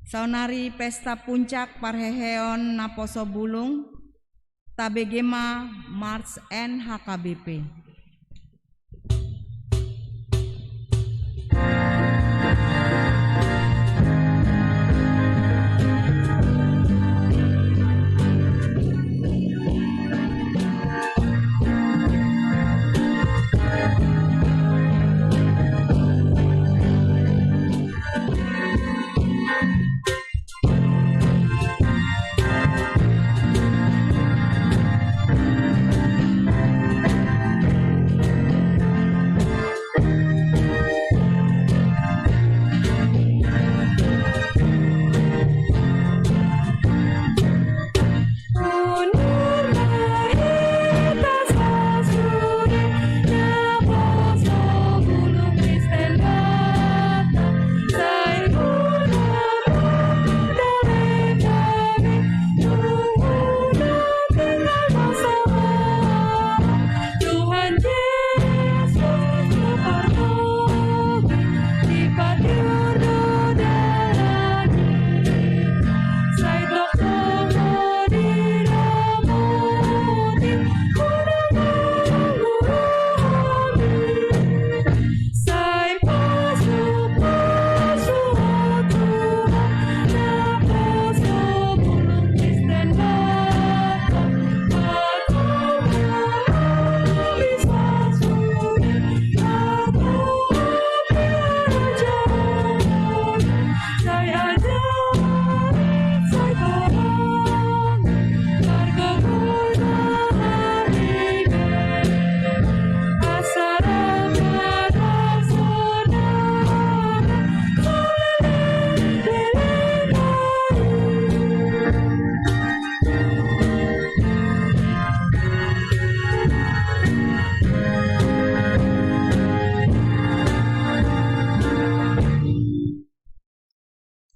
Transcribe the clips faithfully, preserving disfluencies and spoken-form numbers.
Saonari pesta puncak parheheon naposo bulung, tabege ma March N H K B P.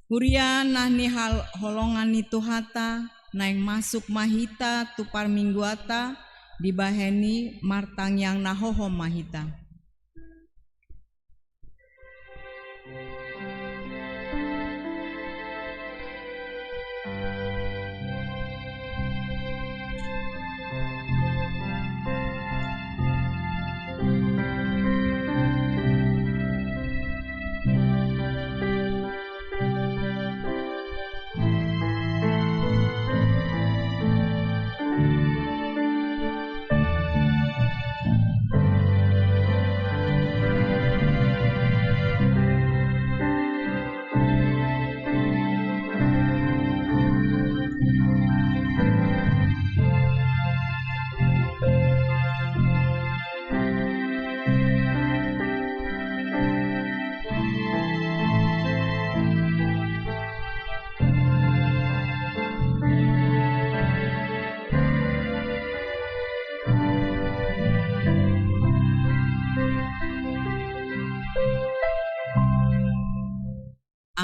Huria na hinaholongan ni Tuhanta, naeng masuk ma hita tu parmingguanta, dibahen i martangiang na hohom ma hita.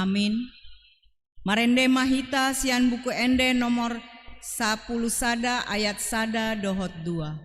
Amin. Marende ma hita sian Buku Ende nomor sapuluh sada ayat sada dohot dua.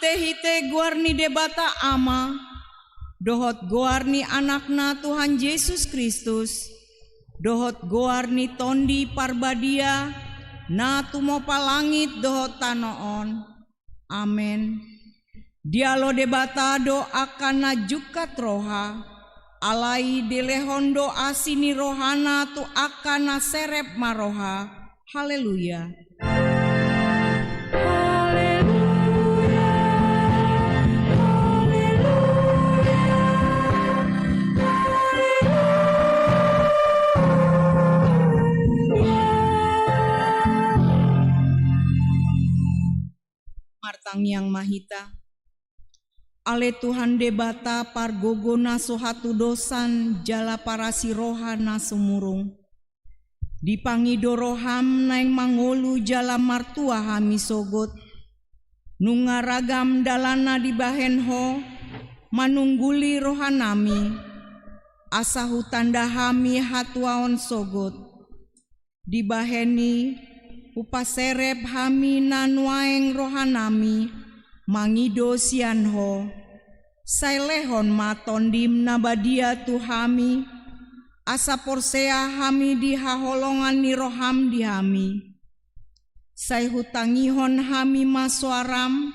Marhite-hite goar ni Debata Ama, dohot goar ni Anakna Tuhan Jesus Kristus, dohot goar ni Tondi Parbadia, na tumopa langit dohot tano on. Amen. Dialo Debata do angka na jungkat roha, alai dilehon do asi ni rohana tu angka na serep marroha. Haleluya. Haleluya. Haleluya. Martangiang ma hita. Ale Tuhan Debata, pargogo na so hatudosan jala parasi roha na sumurung. Dipangido roham naeng mangolu jala martua hami sogot. Nunga ragam dalan na dibahen ho manungguli rohanami, asa hutanda hami hatuaon sogot. Dibahen i, hupaserep hami na nuaeng rohanami mangido sian ho. Sai lehon ma Tondim na badia tu hami, asa porsea hami di haholongan ni roham di hami. Sai hutangihon hami ma soaram,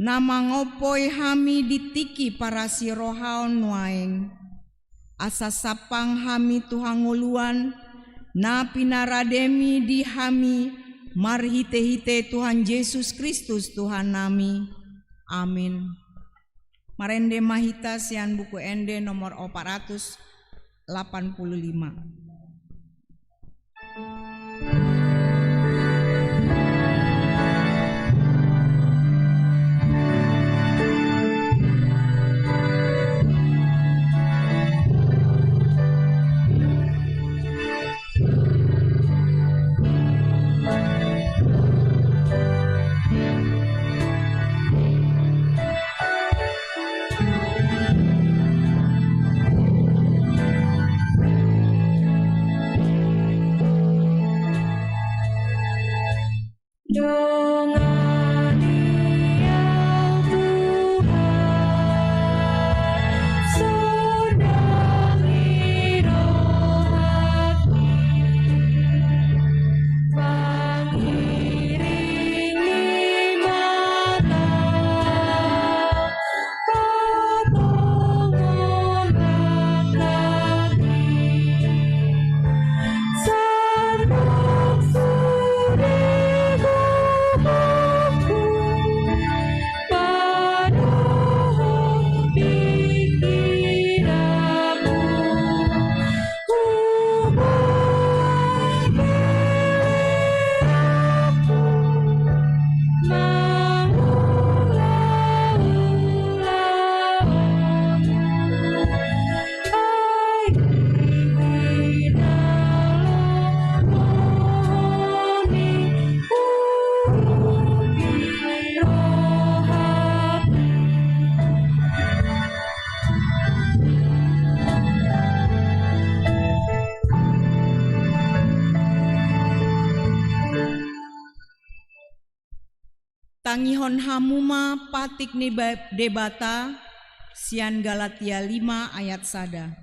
na mangompoi hami di tingki parasi rohaon nuaeng. Asa sampang hami tu hangoluan na pinarademi di hami marhite-hite Tuhan Jesus Kristus Tuhannami. Amin. Marende ma hita sian Buku Ende nomor opat ratus lapan puluh lima. Dongani au Tuhan, sondangi rohangki, pangiring ni mata. Tangihon hamu ma patik ni ba-, Debata, sian Galatia lima ayat sada.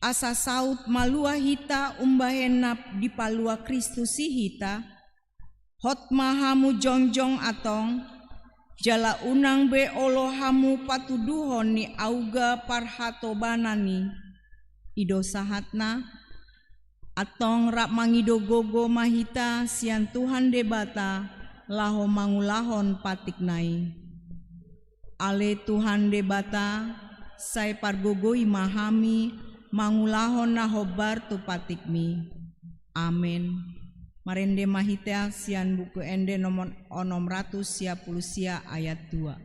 Asa saut malua hita umbahen na dipalua Kristus i hita, hot ma hamu jongjong antong, jala unang be olo hamu patuduhon ni auga parhatobanan i. I do sahatna, antong rap mangido gogo ma hita sian Tuhan Debata, laho mangulahon patikna i. Ale Tuhan Debata, sai pargogoi ma hami mangulahon na hombar tu patikmi. Amen. Marende ma hita sian Buku Ende nomor onom ratus sia pulu sia ayat dua.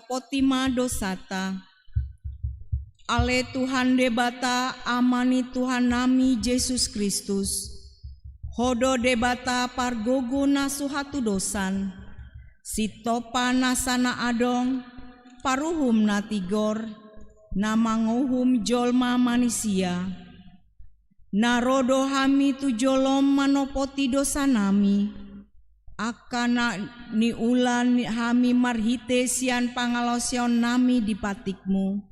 Poti ma dosata. Ale Tuhan Debata, Ama ni Tuhannami Jesus Kristus, Ho do Debata pargogo na so hatudosan, Sitopa nasa na adong, Paruhum na tigor, na manguhum jolma manisia. Na ro do hami tu jolom manopoti dosanami, angka na niula hami marhite sian pangalaosionnami di patikmu.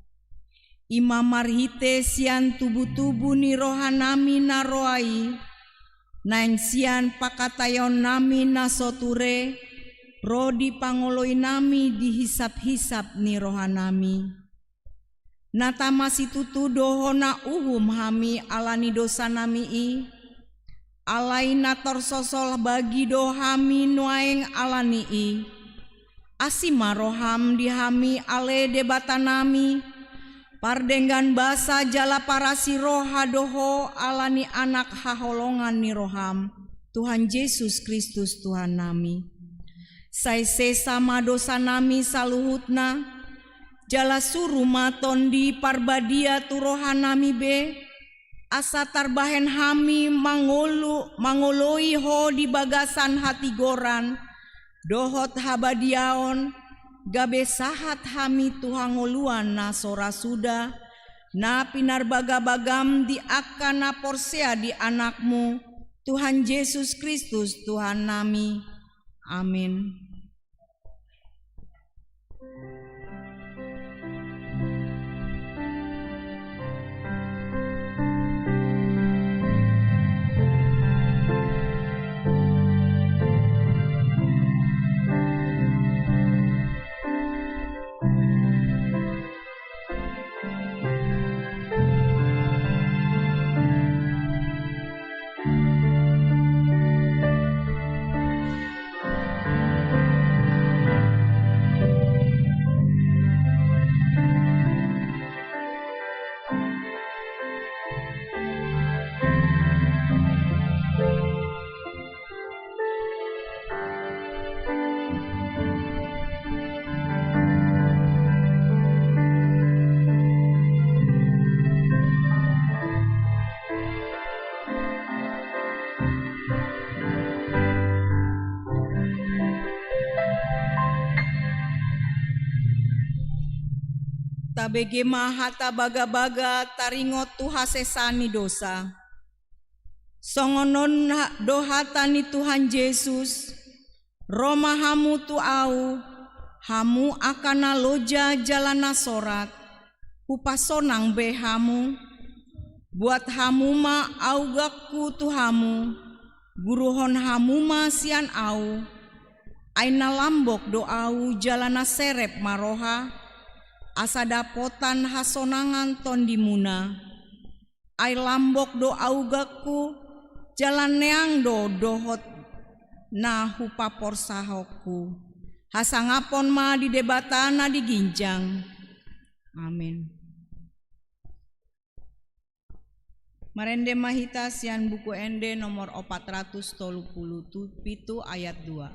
I ma marhite sian tubutubu ni rohanami na roa i, naeng sian pangkataionnami na so ture, ro di pangoloinami di hisaphisap ni rohanami. Na tama situtu do Ho na uhum hami ala ni dosanami i, alai na tarsosol bagi do hami nuaeng ala ni i. Asi ma roham di hami ale Debatanami, pardenggan basa jala parasi roha do Ho ala ni Anak haholongan ni roham, Tuhan Jesus Kristus Tuhannami. Sai sesa ma dosanami saluhutna, jala suru ma Tondi Parbadia tu rohanami be, asa tarbahen hami mangolu-, mangoloi Ho di bagasan hatigoran dohot habadiaon, gabe sahat hami tu hangoluan na so ra suda, na pinarbagabagam di angka na porsea di Anakmu, Tuhan Jesus Kristus Tuhannami. Amin. Tabege ma hata bagabaga taringot tu hasesaan ni dosa. Songon on ha-, do hata ni Tuhan Jesus, ro ma hamu tu Ahu, hamu angka na loja jala na sorat, hupasonang be hamu. Buat hamu ma augakku tu hamu, guruhon hamu ma sian Ahu, ai na lambok do Ahu jala na serep ma roha, asa dapotan hasonangan tondimuna. Ai lambok do augakku, jala neang do dohot na hupaporsahonku. Hasangapon ma di Debata na di ginjang. Amin. Marende ma hita sian Buku Ende nomor opat ratus tolu pulu pitu ayat dua.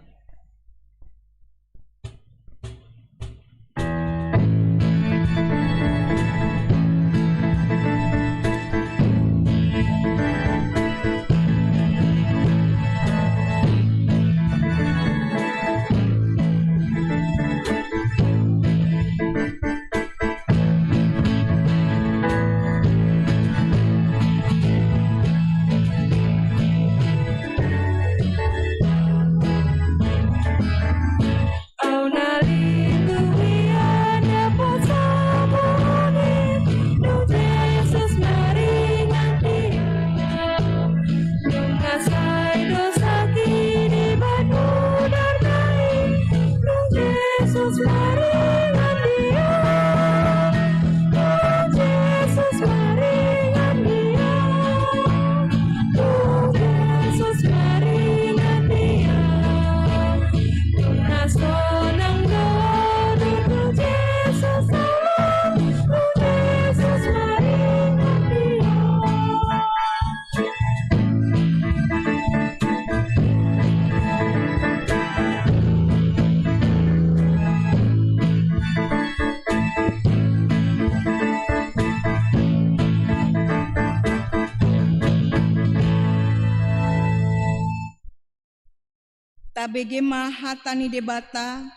Tabege ma hata ni Debata,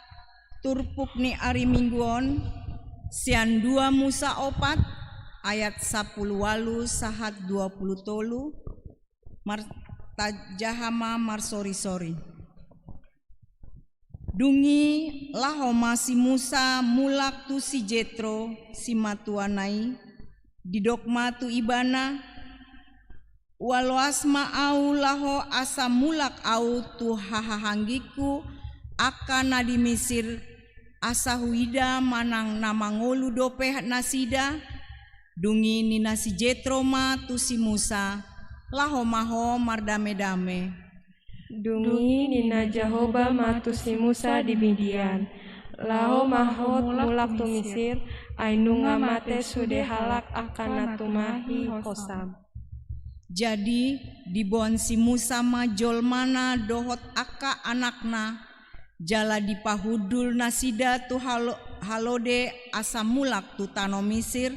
turpuk ni ari Minggu on, sian dua Musa opat, ayat sapuluh ualu sahat dua puluh tolu, martajaha ma marsorisori. Dung i laho ma si Musa mulak tu si Jetro, simatuana i, didok ma tu ibana, Ua loas ma ahu laho asa mulak ahu tu hahaanggingku angka na di Misir, asa huida manang na mangolu dope nasida? Dung i ninna si Jetro ma tu si Musa, laho ma ho mardamedame. Dung i ninna Jahowa ma tu si Musa di Midian, laho ma ho mulak tu Misir, ai nunga mate sude halak angka na tumahi hosam. Jadi diboan si Musa ma jolmana dohot angka anakna, jala dipahundul nasida tu halo-, halode asa mulak tu tano Misir.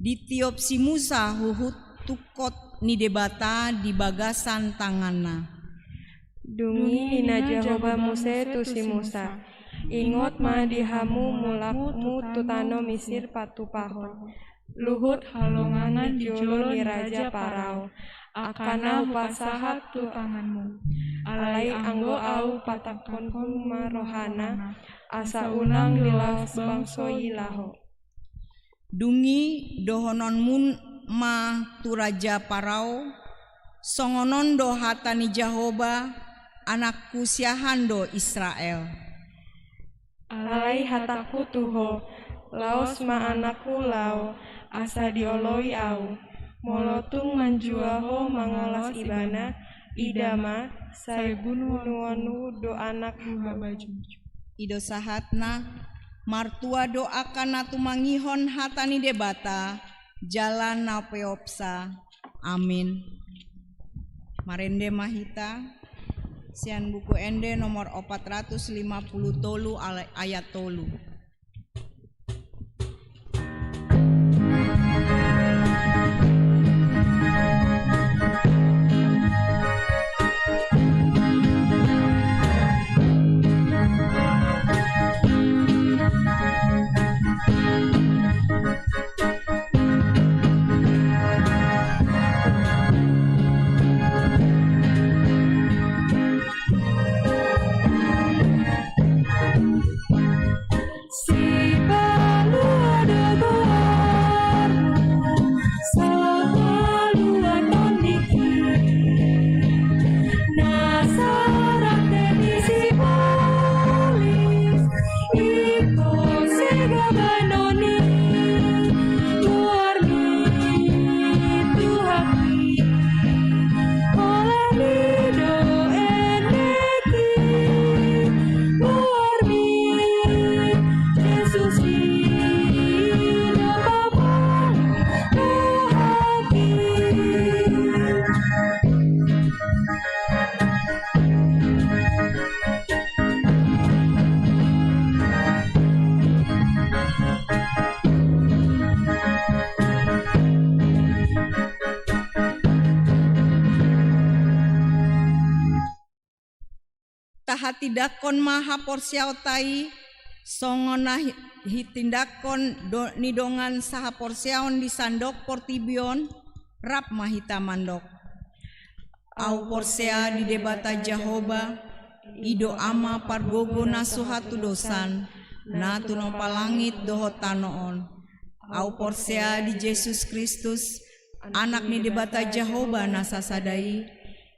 Ditiop si Musa huhut tungkot ni Debata di bagasan tanganna. Dung i ninna Jahowa muse tu si Musa, ingot ma di hamu mulakmu tu tano Misir patupahon, luhut halongangan di jolo ni raja Parao, angka na hupasahat tu tanganmu. Alai anggo ahu patangkashon ma rohana, asa unang dilaos bangso i laho. Dung i dohononmu ma tu raja Parao, songon on do hata ni Jahowa, anakku siahaan do Israel. Alai hatangku tu ho, laos ma anakku laho, asa dioloi ahu. Molo tung manjua ho mangolas ibana, ida ma, sai bunuononmu do anakku habaju. I do sahatna, martua do angka na tumangihon hata ni Debata, jala na peopsa. Amin. Marende ma hita sian Buku Ende nomor opat ratus lima puluh tolu, ala-, ayat tolu. Sipalua do goarmu, sapalua tondingki. Na sarate ni sibolis, ingkon sega bahenonmi goarmi, Tuhanki. Holan i do endengki, goarmi, Jesus i do pamolohonki. Tahatindangkon ma haporseaonta i, songon na hi-, hitindangkon do-, ni dongan sahaporseaon di sandok portibi on, rap ma hita mandok. Ahu porsea di Debata Jahowa, i do Ama pargogo na so hatudosan, na tinompa langit dohot tano on. Ahu porsea di Jesus Kristus, Anak ni Debata Jahowa na sasada i,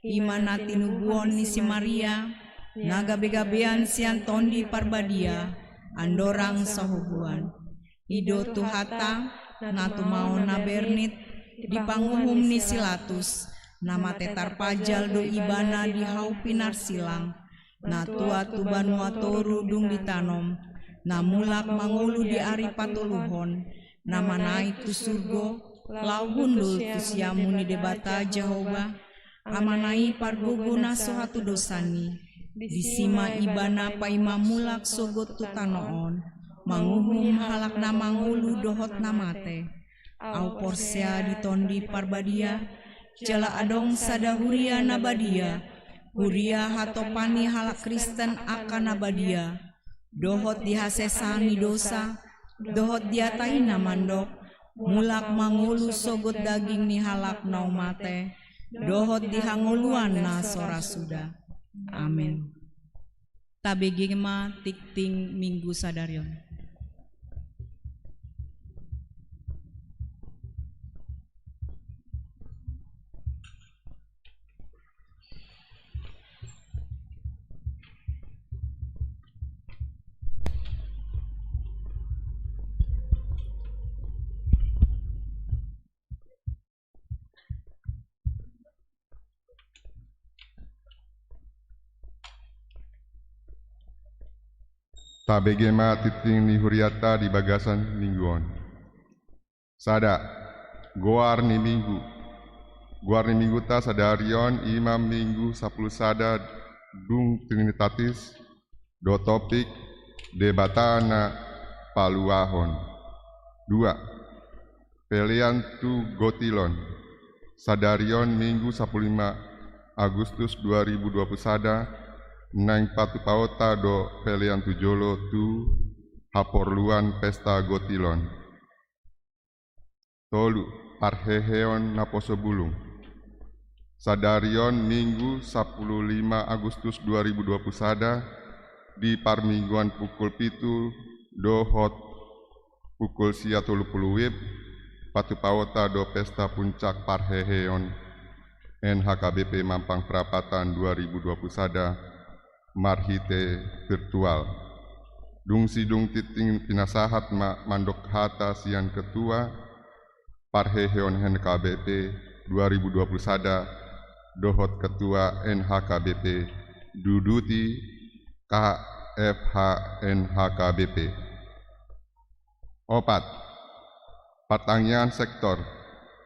i ma na tinubuhon ni si Maria, na gabegabean sian Tondi Parbadia, andorang sahuhuan. I do Tuhanta, na tumaon na bernit, di panguhum ni si Latus, na mate tarpajal do ibana di hau pinarsilang, na tuat tu banua toru dung ditanom, na mulak mangolu di ari patoluhon, na manaek tu surgo, laho hundul tu siamun ni Debata Jahowa, Amana i pargogo na so hatudosan i. Disi ma ibana paima mulak sogot tu tano on, manguhum halak na mangolu dohot na mate. Ahu porsea di Tondi Parbadia, jala adong sada huria na badia, Huria hatopan ni halak Kristen angka na badia, dohot di hasesaan ni dosa, dohot di hata i na mandok, mulak ma ngolu sogot daging ni halak na umate, dohot di hangoluan na so ra suda. Amen. Tabege ma tingting Minggu sadari on. Tabege ma tingting ni hurianta di bagasan minggu on. Sada, goar ni minggu. Goar ni mingguta sadari on i ma Minggu sampulu sada, dung Trinitatis, do topik Debata na paluahon. Dua, pelean tu gotilon. Sadari on Minggu sampulu lima Agustus dua ribu dua pulu sada, naeng patupaonta do pelean tu jolo tu haporluan pesta gotilon. Tolu, parheheon naposo bulung. Sadari on Minggu sampulu lima Agustus dua ribu dua pulu sada, di parmingguan pukul pitu dohot pukul sia tolu pulu WIB, patupaonta do pesta puncak parheheon N H K B P Mampang Prapatan dua ribu dua pulu sada, marhite virtual. Dung sidung tingting pinasahat ma mandok hata sian Ketua Parheheon N H K B P dua ribu dua pulu sada dohot Ketua N H K B P, duduti K F H N H K B P. Opat, partangiangan sektor.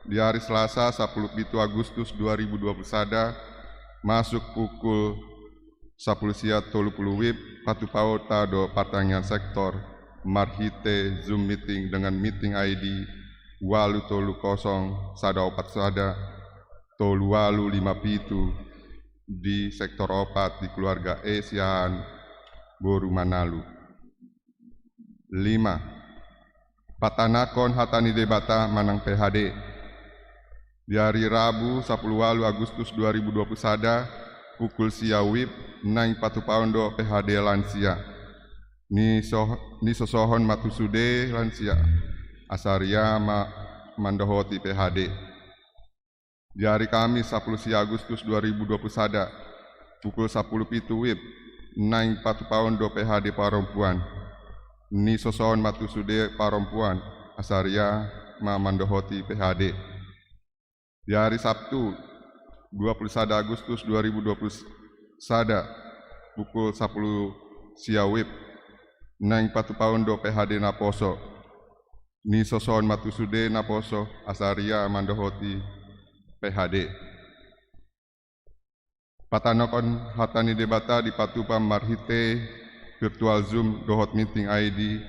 Di ari Selasa sampulu pitu Agustus dua ribu dua pulu sada, masuk pukul sampulu sia tolu pulu WIB, patupaonta do partangiangan sektor marhite Zoom meeting dengan meeting I D ualu tolu kosong sada opat sada tolu ualu lima pitu di sektor opat di keluarga E Siahaan, Boru Manalu. Lima, patanakhon hata ni Debata manang P H D. Di ari Rabu sampulu ualu Agustus dua ribu dua pulu sada, pukul sia WIB, naeng patupaon do P H D lansia. Ni so-, nisosohon ma tu sude lansia, asa ria ma mandohoti P H D. Di ari Kamis sampulu sia Agustus dua ribu dua pulu sada, pukul sampulu pitu WIB, naeng patupaon do P H D parompuan. Nisosohon ma tu sude parompuan, asa ria ma mandohoti P H D. Di ari Sabtu dua pulu sada Agustus dua ribu dua pulu sada, pukul sampulu sia WIB, naeng patupaon do P H D naposo. Nisosohon ma tu sude naposo, asa ria mandohoti P H D. Patanakhon hata ni Debata dipatupa marhite virtual Zoom dohot meeting I D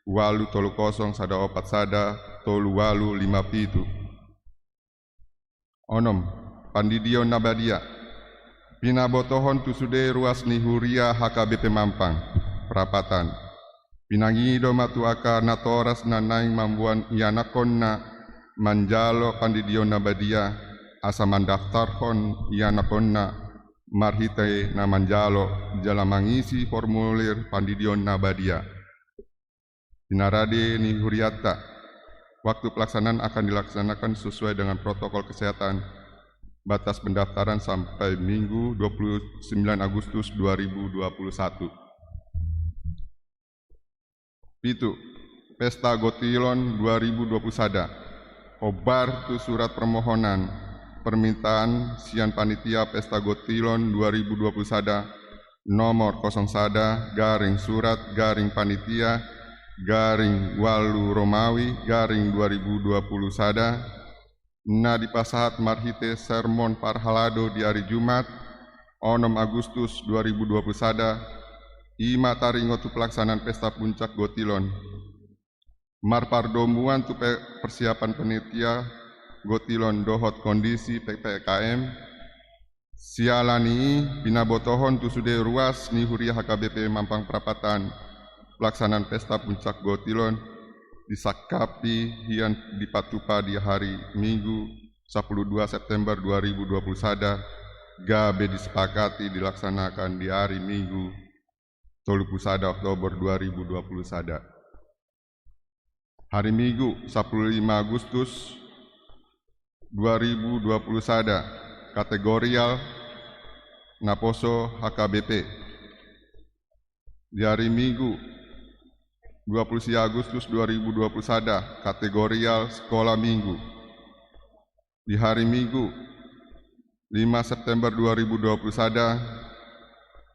ualu tolu kosong sada opat sada tolu ualu lima pitu. Onom, pandidion na badia. Pinabotohon tu sude ruas ni huria H K B P Mampang Prapatan. Pinangido ma tu angka natoras na naeng mamboan ianakhonna manjalo pandidion na badia, asa mandaftarhon ianakhonna marhite na manjalo jala mangisi formulir pandidion na badia. Pinarade ni hurianta, waktu pelaksanaan akan dilaksanakan sesuai dengan protokol kesehatan. Batas pendaftaran sampai Minggu dua puluh sembilan Agustus dua ribu dua puluh satu. Pitu, Pesta Gotilon dua ribu dua puluh sada. Hombar tu surat permohonan permintaan sian panitia Pesta Gotilon dua ribu dua puluh sada, nomor kosong sada garing surat garing panitia garing ualu Romawi garing dua ribu dua puluh sada, na dipasahat marhite sermon parhalado di ari Jumat, onom Agustus dua ribu dua puluh sada, i ma taringot tu pelaksanaan Pesta Puncak Gotilon. Marpardomuan tu pe-, persiapan panitia Gotilon dohot kondisi P P K M, Siala ni i, pinabotohon tu sude ruas ni huria H K B P Mampang Prapatan, pelaksanaan pesta puncak gotilon disangkapi hian dipatupa di hari Minggu, sampulu dua September dua ribu dua puluh sada, gabe disepakati dilaksanakan di hari Minggu, tolu puluh sada Oktober dua ribu dua puluh sada. Hari Minggu, sampulu lima Agustus dua ribu dua puluh sada, kategorial naposo H K B P. Di hari Minggu, dua puluh sia Agustus dua ribu dua puluh sada, kategorial sekolah minggu. Di hari Minggu, lima September dua ribu dua puluh sada,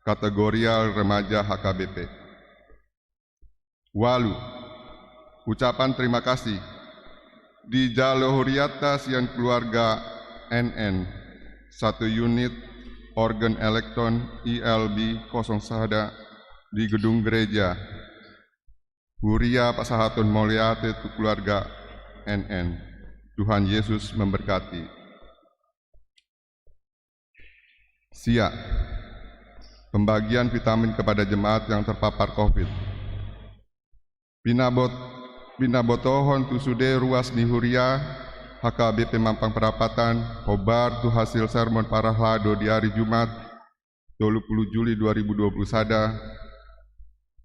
kategorial remaja H K B P. Ualu, ucapan terima kasih dijalo hurianta sian keluarga N N, satu unit organ elektron I L B kosong sada di gedung gereja. Huria pasahaton mauliate tu keluarga N N. Tuhan Yesus memberkati. Sia, pembagian vitamin kepada jemaat yang terpapar covid. Pinabot-, pinabotohon tu sude ruas ni huria H K B P Mampang Prapatan, hombar tu hasil sermon parhalado di hari Jumat, tolu puluh Juli dua ribu dua puluh sada,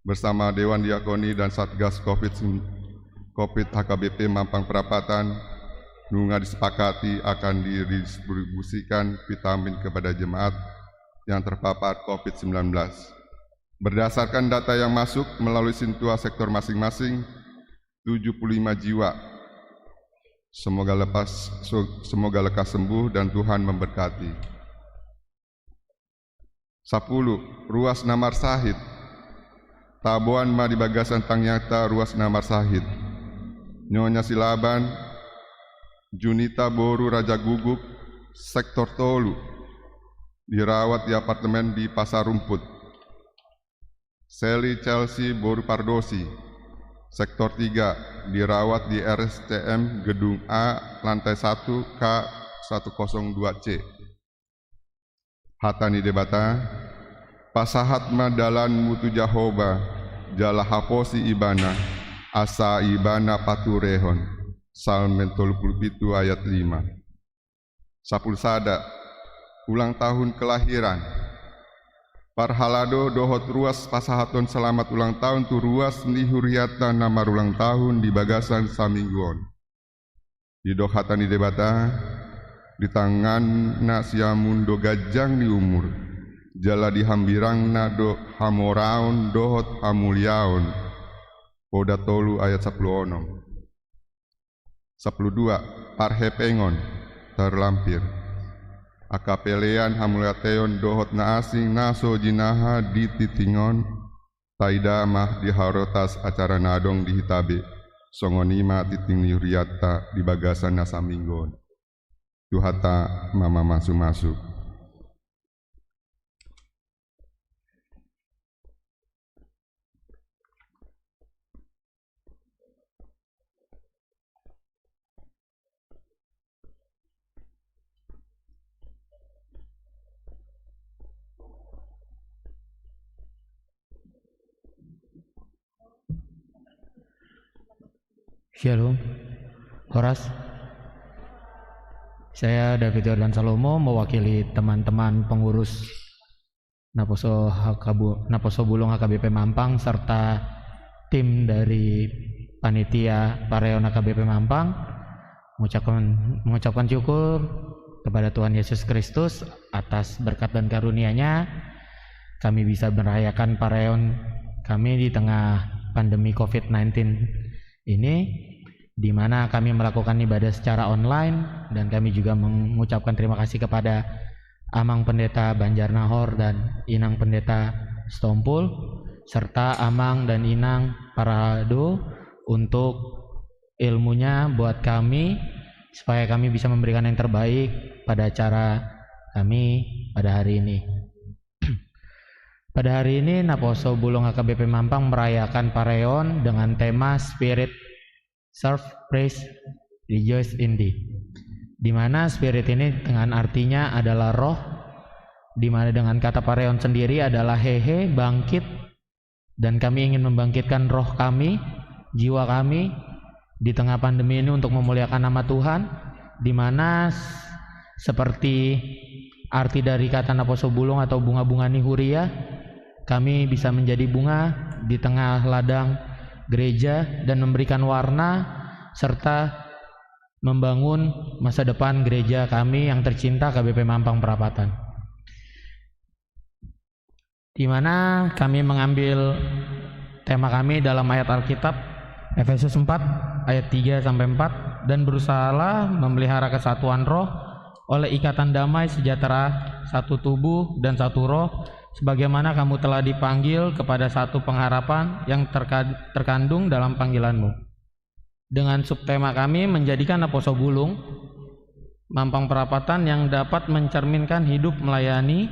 bersama Dewan Diakoni dan Satgas covid, covid H K B P Mampang Prapatan, nunga disepakati akan didistribusikan vitamin kepada jemaat yang terpapar covid sembilan belas. Berdasarkan data yang masuk melalui sintua sektor masing-masing, tujuh puluh lima jiwa. Semoga lepas, so-, semoga lekas sembuh dan Tuhan memberkati. Sampulu, ruas na marsahit. Taboan ma di bagasan tangiangta ruas na marsahit. Nyonya Silaban, Junita boru Raja Guguk, sektor tolu, dirawat di apartemen di Pasar Rumput. Sally Chelsea boru Pardosi, sektor tiga, dirawat di R S C M gedung A, lantai satu, K satu kosong dua C. Hata ni Debata, pasahat ma dalanmu tu Jahowa, jala haposi Ibana, asa Ibana paturehon. Psalmen tolu puluh pitu ayat lima. Sampulu sada, ulang tahun kelahiran. Parhalado dohot ruas pasahaton selamat ulang tahun tu ruas ni hurianta na marulang tahun di bagasan saminggu on. Didok hata ni Debata, di tanganna siamun do ganjang ni umur, jala di hambirangna do hamoraon dohot hamuliaon. Poda tolu ayat sampulu onom. Sampulu dua, parhepengon, terlampir. Angka pelean hamuliateon dohot na asing na so jinaha di tingting on, taida ma di harotas acara na adong di hita be, songon i ma tingting ni hurianta di bagasan na saminggu on. Tuhanta ma mamasumasu. Shalom. Horas. Saya David Yordan Salomo, mewakili teman-teman pengurus Naposo H K Bu-, Naposo Bulung H K B P Mampang serta tim dari panitia Pareon H K B P Mampang, mengucapkan, mengucapkan syukur kepada Tuhan Yesus Kristus atas berkat dan karunia-Nya, kami bisa merayakan Pareon kami di tengah pandemi covid sembilan belas ini, di mana kami melakukan ibadah secara online, dan kami juga mengucapkan terima kasih kepada Amang Pendeta Banjarnahor dan Inang Pendeta Sitompul, serta Amang dan Inang Parhalado untuk ilmunya buat kami, supaya kami bisa memberikan yang terbaik pada acara kami pada hari ini. Pada hari ini, Naposo Bulung H K B P Mampang merayakan Pareon dengan tema Spirit Serve, Praise, Rejoice in Thee, di mana Spirit ini dengan artinya adalah Roh, di mana dengan kata parheon sendiri adalah hehe, bangkit, dan kami ingin membangkitkan roh kami, jiwa kami, di tengah pandemi ini untuk memuliakan nama Tuhan, di mana s-, seperti arti dari kata naposobulung atau bunga-bunga ni huria, kami bisa menjadi bunga di tengah ladang gereja dan memberikan warna serta membangun masa depan gereja kami yang tercinta, H K B P Mampang Perapatan. Di mana kami mengambil tema kami dalam ayat Alkitab, Efesus empat ayat tiga sampai empat, "Dan berusahalah memelihara kesatuan roh oleh ikatan damai sejahtera, satu tubuh dan satu roh, sebagaimana kamu telah dipanggil kepada satu pengharapan yang terka-, terkandung dalam panggilanmu." Dengan subtema kami menjadikan naposobulung, Mampang Perapatan yang dapat mencerminkan hidup melayani,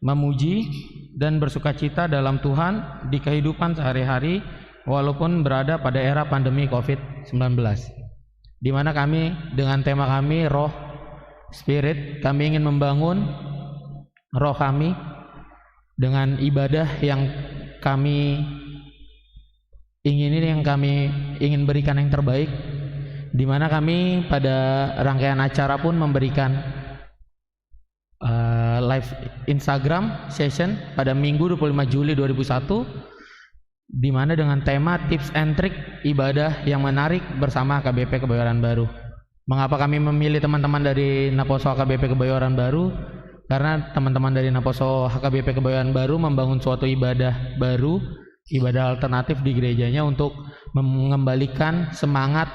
memuji, dan bersukacita dalam Tuhan di kehidupan sehari-hari, walaupun berada pada era pandemi covid sembilan belas. Di mana kami, dengan tema kami, Roh, Spirit, kami ingin membangun roh kami dengan ibadah yang kami ingin ini, yang kami ingin berikan yang terbaik, di mana kami pada rangkaian acara pun memberikan, eh, live Instagram session pada Minggu dua puluh lima Juli dua ribu satu, di mana dengan tema tips and trick ibadah yang menarik bersama H K B P Kebayoran Baru. Mengapa kami memilih teman-teman dari Naposo H K B P Kebayoran Baru? Karena teman-teman dari Naposo H K B P Kebayoran Baru membangun suatu ibadah baru, ibadah alternatif di gerejanya untuk mengembalikan semangat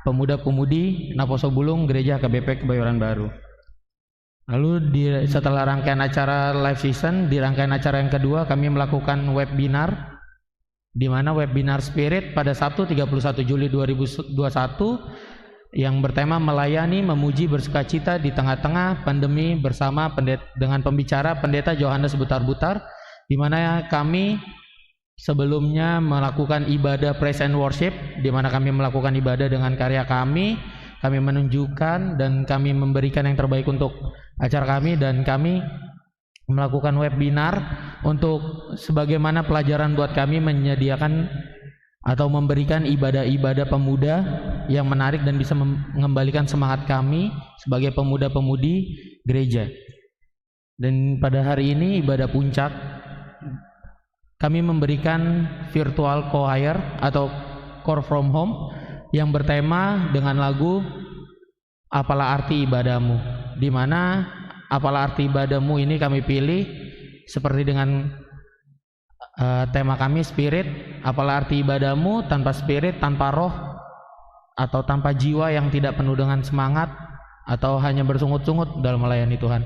pemuda-pemudi Naposo Bulung Gereja H K B P Kebayoran Baru. Lalu di, setelah rangkaian acara live session, di rangkaian acara yang kedua kami melakukan webinar, di mana webinar Spirit pada Sabtu tiga puluh satu Juli dua ribu dua puluh satu yang bertema Melayani, Memuji, Bersukacita di Tengah-tengah Pandemi bersama pendet-, dengan pembicara Pendeta Johannes Butar-Butar, di mana kami sebelumnya melakukan ibadah praise and worship, di mana kami melakukan ibadah dengan karya kami, kami menunjukkan dan kami memberikan yang terbaik untuk acara kami, dan kami melakukan webinar untuk sebagaimana pelajaran buat kami menyediakan atau memberikan ibadah-ibadah pemuda yang menarik dan bisa mem-, mengembalikan semangat kami sebagai pemuda-pemudi gereja. Dan pada hari ini ibadah puncak, kami memberikan virtual choir atau Choir from Home yang bertema dengan lagu Apalah Arti Ibadahmu, di mana Apalah Arti Ibadahmu ini kami pilih seperti dengan eh, tema kami Spirit, apalah arti ibadahmu tanpa spirit, tanpa roh, atau tanpa jiwa yang tidak penuh dengan semangat, atau hanya bersungut-sungut dalam melayani Tuhan.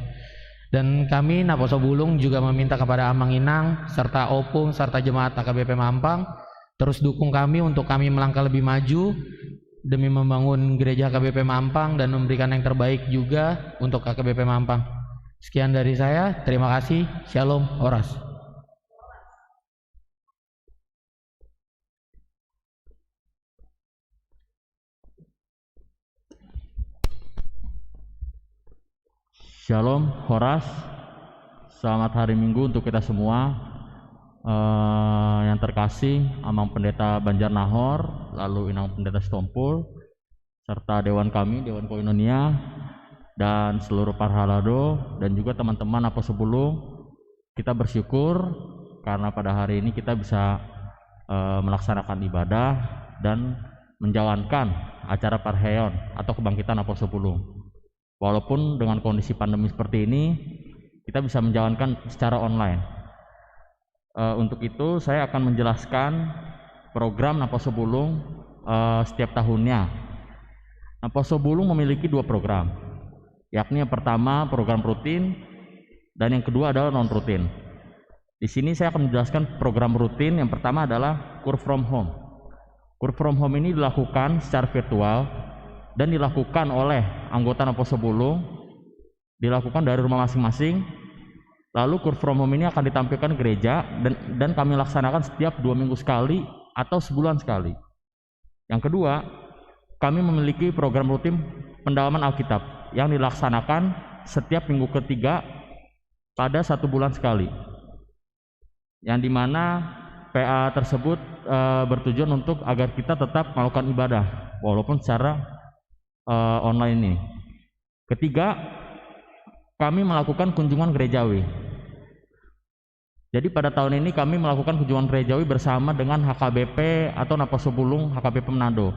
Dan kami, Naposo Bulung, juga meminta kepada Amang Inang, serta Opung, serta jemaat H K B P Mampang, terus dukung kami untuk kami melangkah lebih maju demi membangun gereja H K B P Mampang dan memberikan yang terbaik juga untuk H K B P Mampang. Sekian dari saya, terima kasih. Shalom, horas. Shalom, horas. Selamat hari Minggu untuk kita semua. Eh, yang terkasih, Amang Pendeta Banjarnahor, lalu Inang Pendeta Sitompul, serta dewan kami, Dewan Koinonia, dan seluruh parhalado, dan juga teman-teman Naposo Bulung. Kita bersyukur karena pada hari ini kita bisa, eh, melaksanakan ibadah dan menjalankan acara parheon atau kebangkitan Naposo Bulung. Walaupun dengan kondisi pandemi seperti ini, kita bisa menjalankan secara online. Eh, untuk itu, saya akan menjelaskan program Naposo Bulung, eh, setiap tahunnya. Naposo Bulung memiliki dua program, yakni yang pertama program rutin dan yang kedua adalah non rutin. Di sini saya akan menjelaskan program rutin. Yang pertama adalah Choir from Home. Choir from Home ini dilakukan secara virtual dan dilakukan oleh anggota Naposo Bulung, dilakukan dari rumah masing-masing. Lalu Choir from Home ini akan ditampilkan gereja dan, dan kami laksanakan setiap dua minggu sekali atau sebulan sekali. Yang kedua, kami memiliki program rutin pendalaman Alkitab yang dilaksanakan setiap minggu ketiga pada satu bulan sekali, yang dimana P A tersebut, eh, bertujuan untuk agar kita tetap melakukan ibadah walaupun secara, eh, online ini. Ketiga, kami melakukan kunjungan gerejawi. Jadi pada tahun ini kami melakukan kunjungan gerejawi bersama dengan H K B P atau Naposobulung H K B P Manado.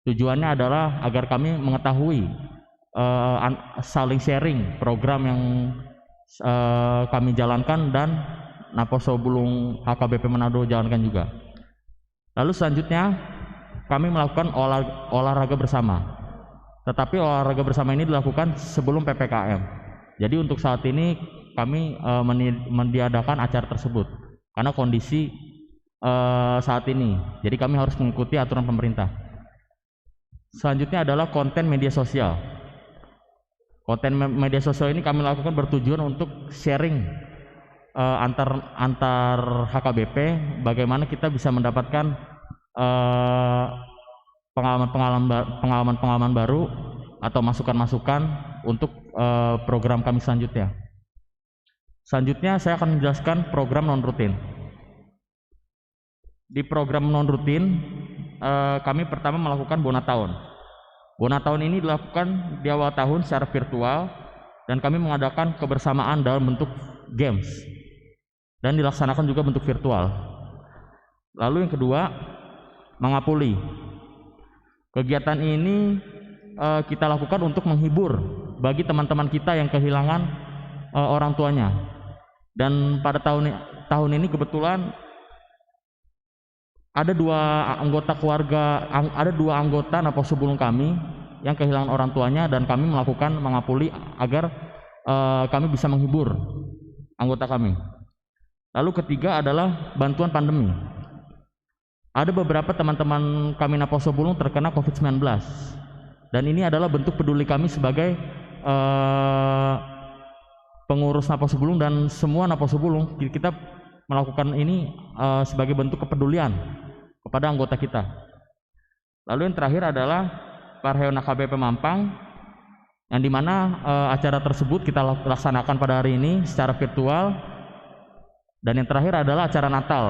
Tujuannya adalah agar kami mengetahui, eh, an-, saling sharing program yang, eh, kami jalankan dan Naposobulung H K B P Manado jalankan juga. Lalu selanjutnya, kami melakukan olah-, olahraga bersama. Tetapi olahraga bersama ini dilakukan sebelum P P K M. Jadi untuk saat ini kami, eh, meni-, meniadakan acara tersebut karena kondisi, eh, saat ini. Jadi kami harus mengikuti aturan pemerintah. Selanjutnya adalah konten media sosial. Konten me-, media sosial ini kami lakukan bertujuan untuk sharing, eh, antar, antar H K B P, bagaimana kita bisa mendapatkan, eh, pengalaman-pengalaman ba-, pengalaman-pengalaman baru atau masukan-masukan untuk, eh, program kami selanjutnya. Selanjutnya saya akan menjelaskan program non rutin. Di program non rutin, eh, kami pertama melakukan bona taon. Bona taon ini dilakukan di awal tahun secara virtual dan kami mengadakan kebersamaan dalam bentuk games dan dilaksanakan juga bentuk virtual. Lalu yang kedua, mangapuli. Kegiatan ini, eh, kita lakukan untuk menghibur bagi teman-teman kita yang kehilangan, eh, orang tuanya. Dan pada tahun, tahun ini kebetulan ada dua anggota keluarga, ang-, ada dua anggota Naposobulung kami yang kehilangan orang tuanya dan kami melakukan mangapuli agar, eh, kami bisa menghibur anggota kami. Lalu ketiga adalah bantuan pandemi. Ada beberapa teman-teman kami Naposobulung terkena covid sembilan belas. Dan ini adalah bentuk peduli kami sebagai, eh, pengurus Naposobulung dan semua Naposobulung. Ki-, kita melakukan ini, eh, sebagai bentuk kepedulian kepada anggota kita. Lalu yang terakhir adalah Parheon H K B P Mampang, yang dimana, eh, acara tersebut kita lak-, laksanakan pada hari ini secara virtual. Dan yang terakhir adalah acara Natal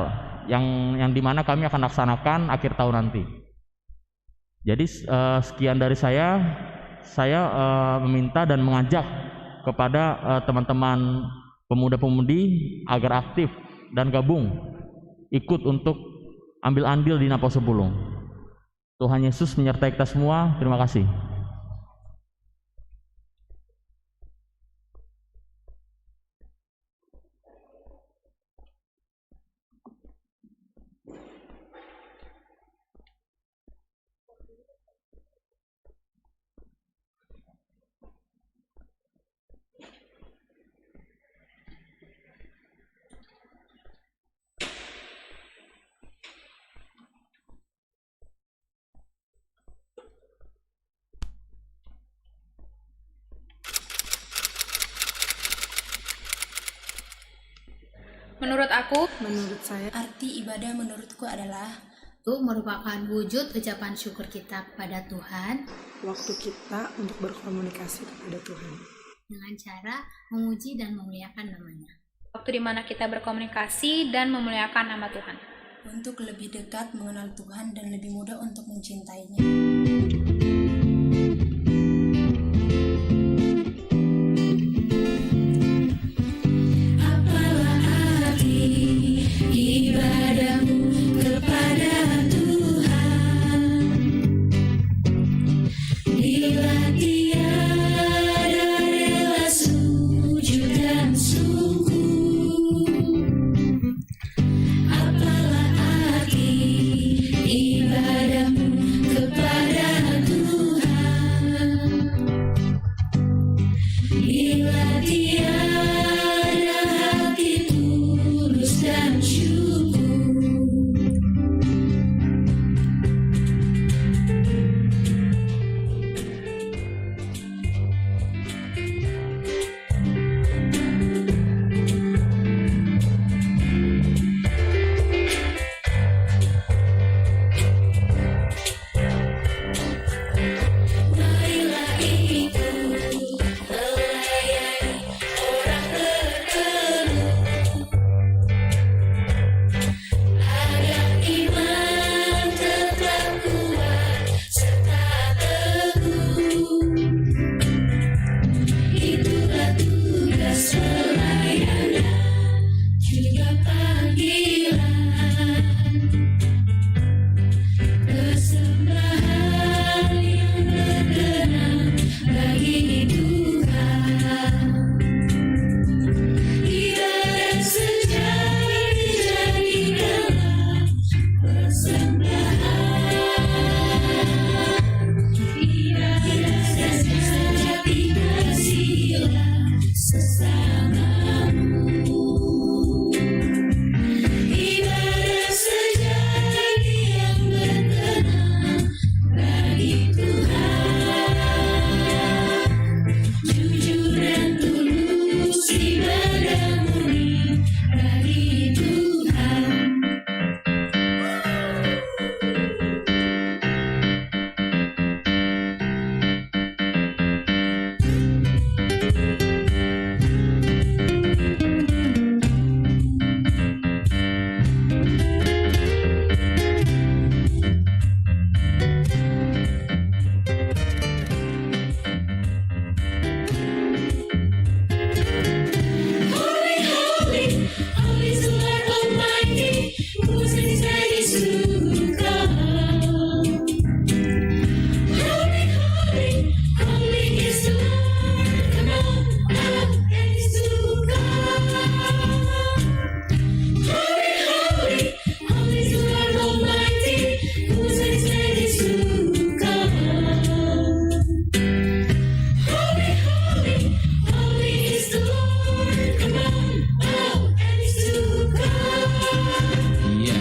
yang, yang dimana kami akan laksanakan akhir tahun nanti. Jadi, eh, sekian dari saya. Saya, eh, meminta dan mengajak kepada, eh, teman-teman pemuda-pemudi agar aktif dan gabung, ikut untuk ambil andil di Naposobulung. Tuhan Yesus menyertai kita semua. Terima kasih. Menurut aku, menurut saya, arti ibadah menurutku adalah, itu merupakan wujud ucapan syukur kita kepada Tuhan. Waktu kita untuk berkomunikasi kepada Tuhan. Dengan cara memuji dan memuliakan nama-Nya. Waktu di mana kita berkomunikasi dan memuliakan nama Tuhan. Untuk lebih dekat mengenal Tuhan dan lebih mudah untuk mencintai-Nya. Apalah arti ibadahmu kepada Tuhan? Bila tiada rela sujud dan sungguh, apalah arti ibadahmu kepada Tuhan? Ibadahmu bagi Tuhan. Holy, holy, holy is the Lord Almighty, whose name is to come. Holy, holy, holy is the Lord among all nations to come. Holy, holy, holy is the Lord Almighty, whose name is to come. Holy, holy, holy is the Lord among all nations to come. Iya.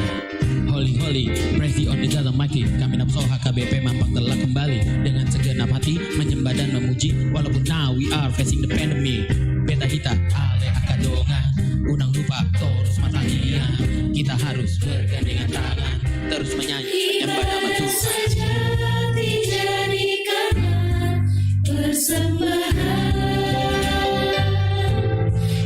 Holy, holy, praise the only God Almighty. Kami napso H K B P Mampang telah kembali dengan segenap hati menyembah dan memuji, walaupun now we are facing the pandemic. Beta hita ale angka dongan, unang lupa torus martangiang. Kita harus bergandengan tangan, terus menyanyi, menyembah nama Tuhan. Ibadah sejati jadikanlah persembahan.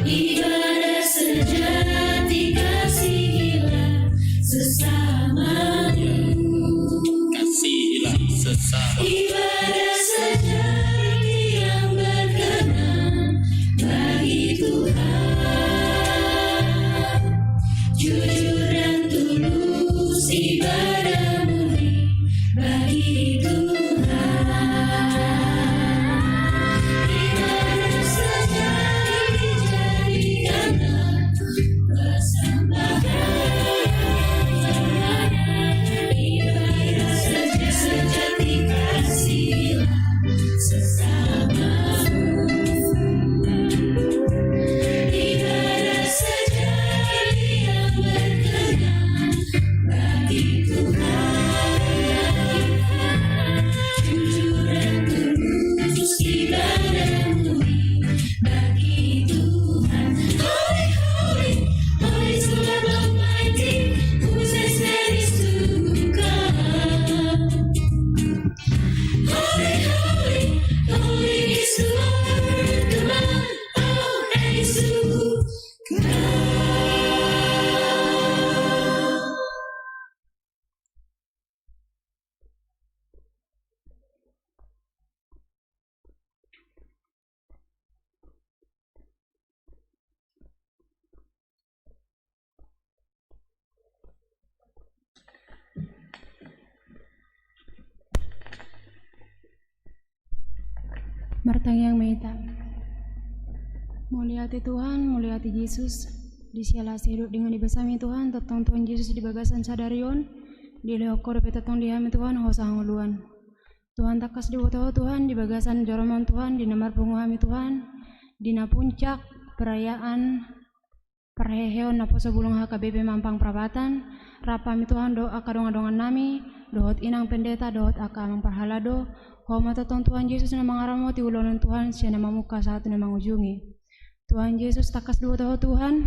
Ibadah sejati kasihilah sesamamu. Kasihilah sesama. Ibadah sejati yang berkenan bagi Tuhan. Jujur dan tulus ibadah murni bagi Tuhan. Ibadah sejati jadikanlah persembahan. Ibadah sejati kasihilah sesamamu. Ibadah sejati yang berkenan bagi Tuhan. Jujur dan tulus ibadah murni bagi Tuhan. Holy, holy, holy is the Lord Almighty, whose name is to come. Holy, holy, holy is the Lord among all nations to come. Martangiang ma hita. Mauliate Tuhan, mauliate Jesus. Di siala asi hudok denggan di basaMi Tuhan, tongtong Tuhan Jesus di bagasan sadari on dilehon Ho dope tongtong di hami Tuhan hosa hangoluan. Tuhan, tangkas diboto Ho Tuhan di bagasan joro on Tuhan, di na marpungu hami Tuhan, di na puncak perayaan parheheon naposo bulung H K B P Mampang Prapatan, rap hami Tuhan dohot angka dongan-dongan nami, dohot inang pendeta, dohot angka amang parhalado. Ho ma tongtong Tuhan Jesus na mangaramoti ulaon on Tuhan, sian na mamungka sahat tu na mangujungi. Tuhan Jesus, tangkas diboto Ho Tuhan,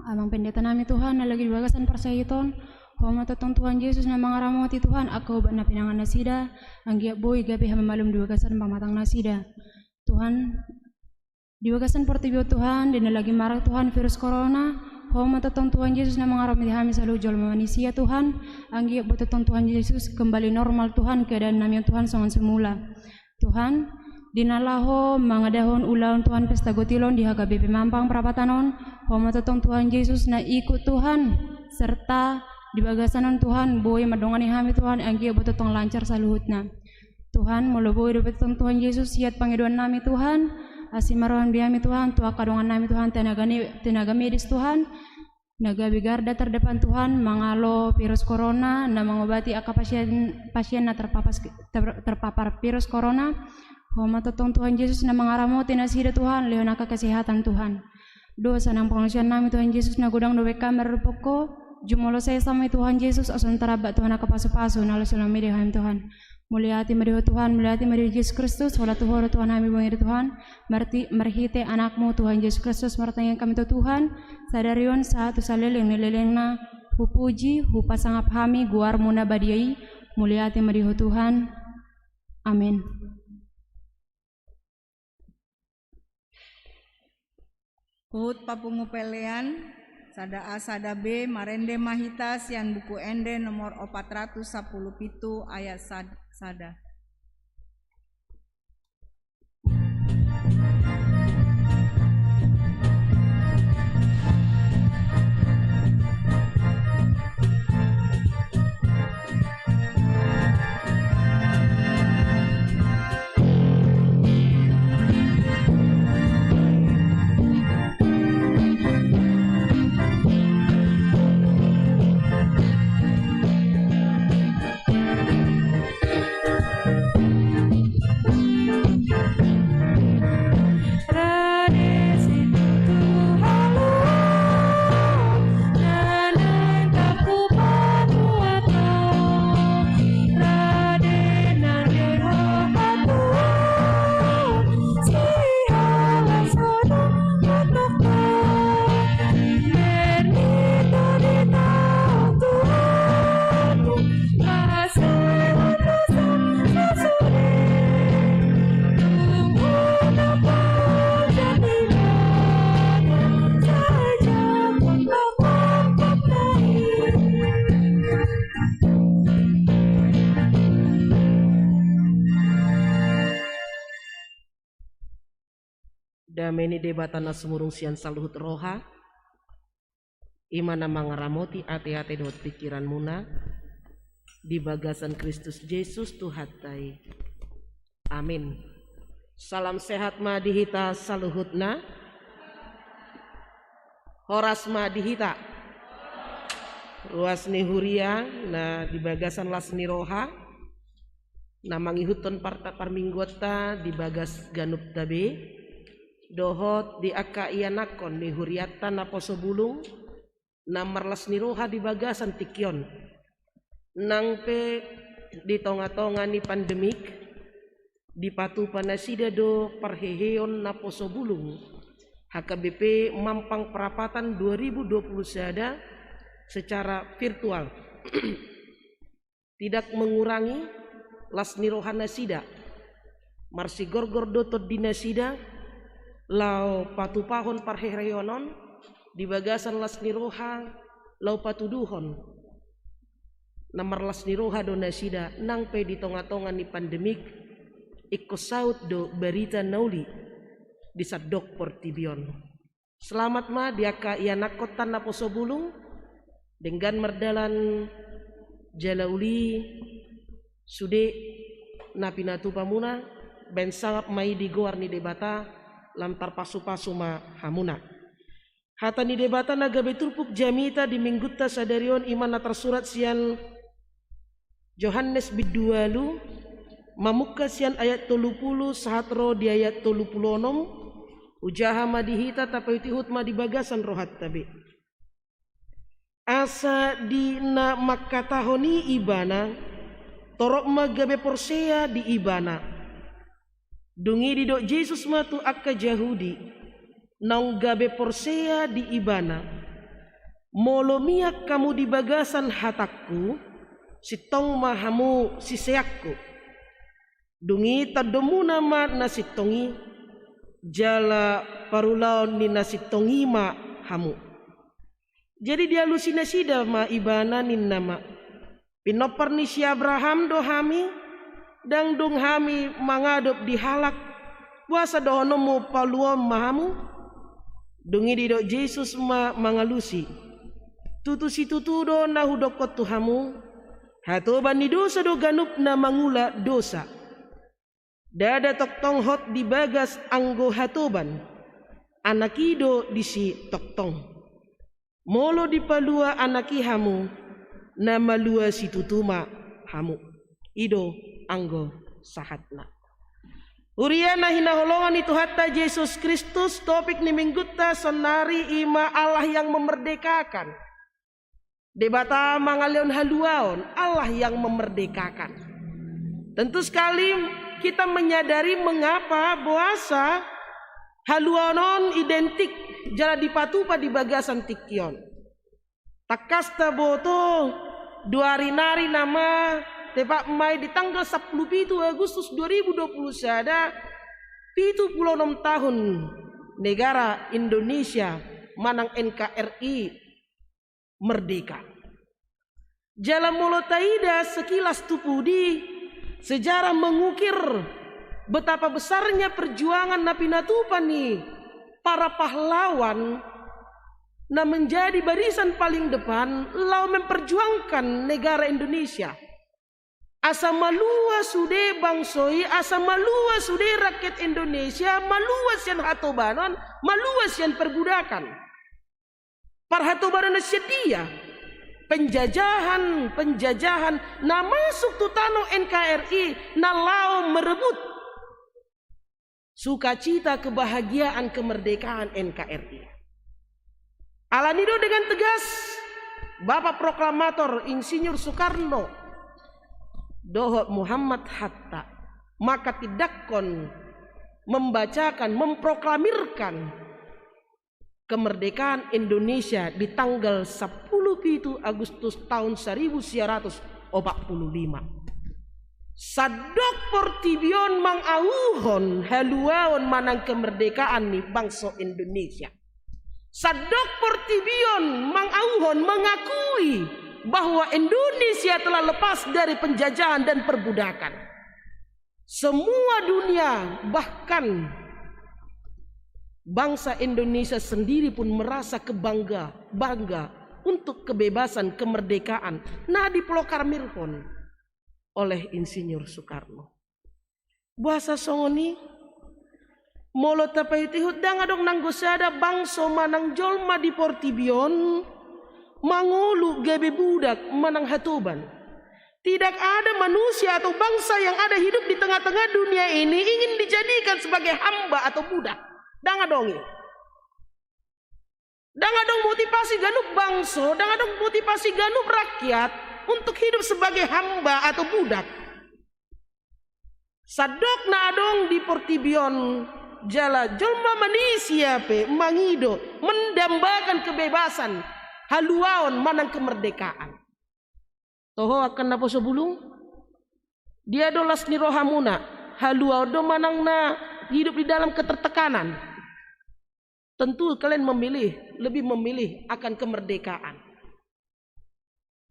amang pendeta nami Tuhan, na lagi di bagasan parsahiton. Ho ma tongtong Tuhan Jesus na mangaramoti Tuhan, angka ubat na pinangan nasida, anggiat boi gabe hamamalum di bagasan pamatang nasida. Tuhan, di bagasan portibi on Tuhan, di na lagi marak Tuhan virus corona, Ho ma tongtong Tuhan Jesus na mangaramoti hami saluhut jolma manisia Tuhan, anggiat boi tongtong Tuhan Jesus kembali normal Tuhan, keadaan nami on Tuhan songon semula. Tuhan, di na laho mangadahon ulaon Tuhan pesta gotil on di H K B P Mampang Prapatan on, Ho ma tongtong Tuhan Jesus na ikut Tuhan, serta di bagasan on Tuhan, boi mandongani hami Tuhan, anggiat boi tongtong lancar saluhutna. Tuhan, molo boi dope tongtong Tuhan Jesus, hiat pangidoan nami Tuhan, asi ma rohaM di hami Tuhan, tu angka dongan nami Tuhan, tenaga ne-, tenaga medis Tuhan, na gabe garda terdepan Tuhan, mangalo virus corona, na mangobati angka pasien, pasien na terpapas-, ter-, terpapar virus corona. Ho ma tongtong Tuhan Jesus na mangaramoti nasida Tuhan, lehon angka kesehatan Tuhan. Dosa nang pangoluan nami Tuhan Jesus na godang dope hami mardophon Ho, jumolo sesa ma i Tuhan Jesus, asa taramba Tuhan angka pasupasu na laho sian hami Tuhan. Mauliate ma di Ho Tuhan, mauliate ma di Jesus Kristus, holan tu Ho do Tuhan hami bongi di Tuhan, marhite anakmu Tuhan Jesus Kristus, martangiang hami tu Tuhan, sadari on sahat tu saleleng ni lelengna, hupuji, hupasangap hami goarmu na badia i, mauliate ma di Ho Tuhan. Amen. Huhut papungu pelean, sada A sada B, marende ma hita sian Buku Ende nomor opat ratus sampulu pitu ayat sad-, sada. Dame ni Debata na sumurung sian saluhut roha, i ma na mangaramoti ateate dohot pingkiranmuna di bagasan Kristus Jesus Tuhanta i. Amin. Salam sehat ma di hita saluhutna. Horas ma di hita. Ruas ni huria na di bagasan las ni roha, na mangihuthon parta-, parmingguonta di bagas ganupta be, dohot di angka ianakhon ni hurianta naposo bulung, na marlas ni roha di bagasan tingki on. Nang pe di tonga-tonga ni pandemik, dipatupa nasida do parheheon naposo bulung H K B P Mampang Prapatan dua ribu dua puluh sada secara virtual. Tidak mengurangi las ni roha nasida. Marsigorgor do tondi nasida, laho patupahon parheheon on di bagasan las ni roha, laho patuduhon na marlas ni roha do nasida, nang pe di tonga-tonga ni pandemik, ingkon saut do barita na uli di sandok portibi on. Selamat ma di angka ianakhonta naposo bulung, denggan mardalan jala uli sude na pinatupamuna, baen sangap ma i di goar ni Debata, lam tarpasupasu ma hamuna. Hata ni Debata na gabe turpuk jamita di minggunta sadari on i ma na tarsurat sian Johannes bindu ualu, mamungka sian ayat tolu pulu sahat ro di ayat tolu pulu onom, hujaha ma di hita, tapaihut-ihut ma di bagasan rohanta be. Asa di na mangkatahon i ibana, torop ma gabe porsea di ibana. Dung i didok Jesus ma tu angka Jahudi naung gabe porsea di ibana: Molo mian hamu di bagasan hatangku, sintong ma hamu siseanku. Dung i tandomuna ma na sintong i, jala parulaon ni na sintong i ma hamu. Jadi dialusi nasida ma ibana, ninna ma: Pinompar ni si Abraham do hami, ndang dung hami mangadop di halak, boasa dohononmu paluaon ma hamu? Dung i didok Jesus ma mangalusi: Tutu situtu do na hudokkon tu hamu, hatoban ni dousa do ganup na mangula dousa. Ndada tongtong hot di bagas anggo hatoban, Anak i do disi tongtong. Molo dipalua Anak i hamu, na malua situtu ma hamu. I do anggo sahatna. Huria na hinaholongan ni Tuhanta Jesus Kristus, topik ni minggunta saonari i ma Allah yang memerdekakan. Debata mangalehon haluaon, Allah yang memerdekakan. Tentu sekali kita menyadari mengapa boasa haluaon on identik jala dipatupa di bagasan tingki on. Tangkas taboto, dua ari nari nama, tepat ma i di tanggal sampulu pitu Agustus dua ribu dua pulu sada, pitu pulu onom tahun negara Indonesia manang N K R I merdeka. Jala molo taida sekilas tu pudi, sejarah mengukir betapa besarnya perjuangan na pinatupa ni para pahlawan na menjadi barisan paling depan laho memperjuangkan negara Indonesia. Asa malua sude bangso i, asa malua sude rakyat Indonesia, malua sian hatobanon, malua sian perbudakan. Parhatobanon na sian dia? Penjajahan, penjajahan na masuk tu tano N K R I na laho merebut sukacita, kebahagiaan, kemerdekaan N K R I. Alani do dengan tegas Bapak Proklamator Insinyur Soekarno dohot Muhammad Hatta manghatindanghon, membacakan, memproklamirkan kemerdekaan Indonesia di tanggal sampulu pitu Agustus tahun saribu sia ratus opat pulu lima. Sandok portibi on mangauhon haluaon manang kemerdekaan ni bangso Indonesia. Sandok portibi on mangauhon, mengakui bahwa Indonesia telah lepas dari penjajahan dan perbudakan. Semua dunia, bahkan bangsa Indonesia sendiri pun merasa kebangga, bangga untuk kebebasan, kemerdekaan na diproklamirhon oleh Insinyur Soekarno. Boasa songon i? Molo tapaihutihut, ndang adong nanggo sada bangso manang jolma di portibi on mangolu gabe budak manang hatoban. Tidak ada manusia atau bangsa yang ada hidup di tengah-tengah dunia ini ingin dijadikan sebagai hamba atau budak. Ndang adong i. Ndang adong motivasi ganup bangso, ndang adong motivasi ganup rakyat untuk hidup sebagai hamba atau budak. Sandok na adong di portibi on, jala jolma manisia pe mangido, mendambakan kebebasan, haluaon manang kemerdekaan. Toho angka naposo bulung? Dia do las ni rohamuna, haluaon do manang na hidup di dalam ketertekanan? Tentu kalian memilih, lebih memilih akan kemerdekaan.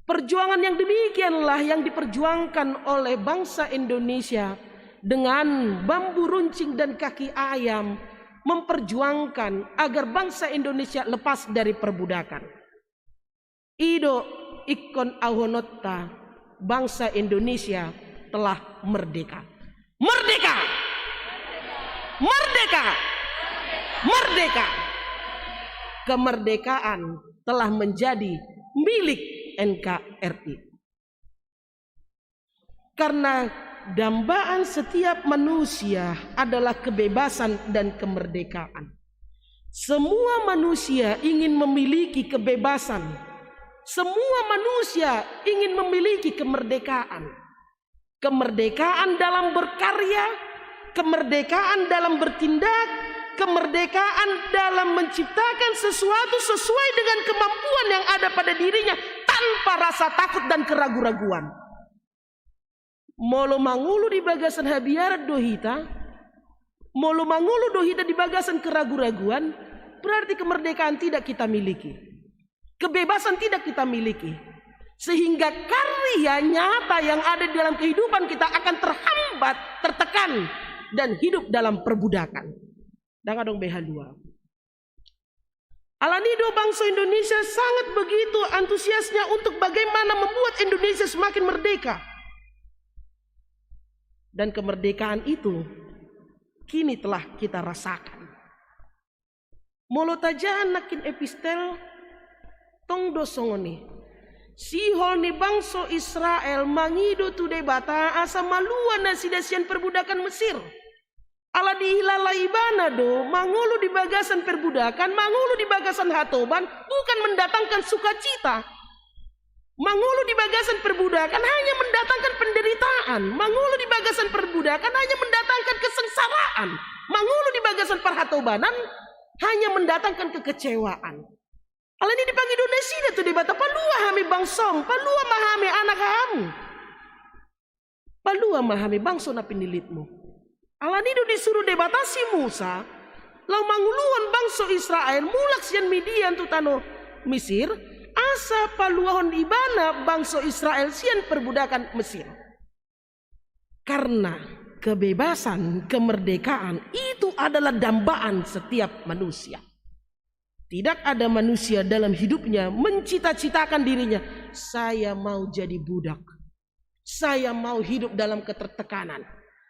Perjuangan yang demikianlah yang diperjuangkan oleh bangsa Indonesia dengan bambu runcing dan kaki ayam, memperjuangkan agar bangsa Indonesia lepas dari perbudakan. I do ingkon auhononta, bangsa Indonesia telah merdeka. Merdeka! Merdeka! Merdeka! Kemerdekaan telah menjadi milik N K R I. Karena dambaan setiap manusia adalah kebebasan dan kemerdekaan. Semua manusia ingin memiliki kebebasan. Semua manusia ingin memiliki kemerdekaan. Kemerdekaan dalam berkarya, kemerdekaan dalam bertindak, kemerdekaan dalam menciptakan sesuatu sesuai dengan kemampuan yang ada pada dirinya tanpa rasa takut dan keragu-raguan. Molo mangolu di bagasan habiaran do hita, molo mangolu do hita di bagasan keragu-raguan, berarti kemerdekaan tidak kita miliki. Kebebasan tidak kita miliki. Sehingga karya nyata yang ada di dalam kehidupan kita akan terhambat, tertekan, dan hidup dalam perbudakan. Ndang adong be haluaon. Alani do bangso Indonesia sangat begitu antusiasnya untuk bagaimana membuat Indonesia semakin merdeka. Dan kemerdekaan itu kini telah kita rasakan. Molo tajaha nangkin epistel, tong do songon i. Sihol ni bangso Israel mangido tu Debata asa malua nasida sian perbudakan Mesir. Ala dihilala ibana do, mangolu di bagasan perbudakan, mangolu di bagasan hatoban, bukan mendatangkan sukacita. Mangolu di bagasan perbudakan hanya mendatangkan penderitaan. Mangolu di bagasan perbudakan hanya mendatangkan kesengsaraan. Mangolu di bagasan parhatobanan hanya mendatangkan kekecewaan. Alani i dipangido nasida tu Debata, palua hami bangsom, palua ma hami anak hamu. Palua ma hami bangso na pinilitmu. Alani i do disuru Debata si Musa, laho manguluhon bangso Israel mulak sian Midian tu tano Misir, asa paluahon ibana bangso Israel sian perbudakan Mesir. Karena kebebasan, kemerdekaan itu adalah dambaan setiap manusia. Tidak ada manusia dalam hidupnya mencita-citakan dirinya, "Saya mau jadi budak. Saya mau hidup dalam ketertekanan.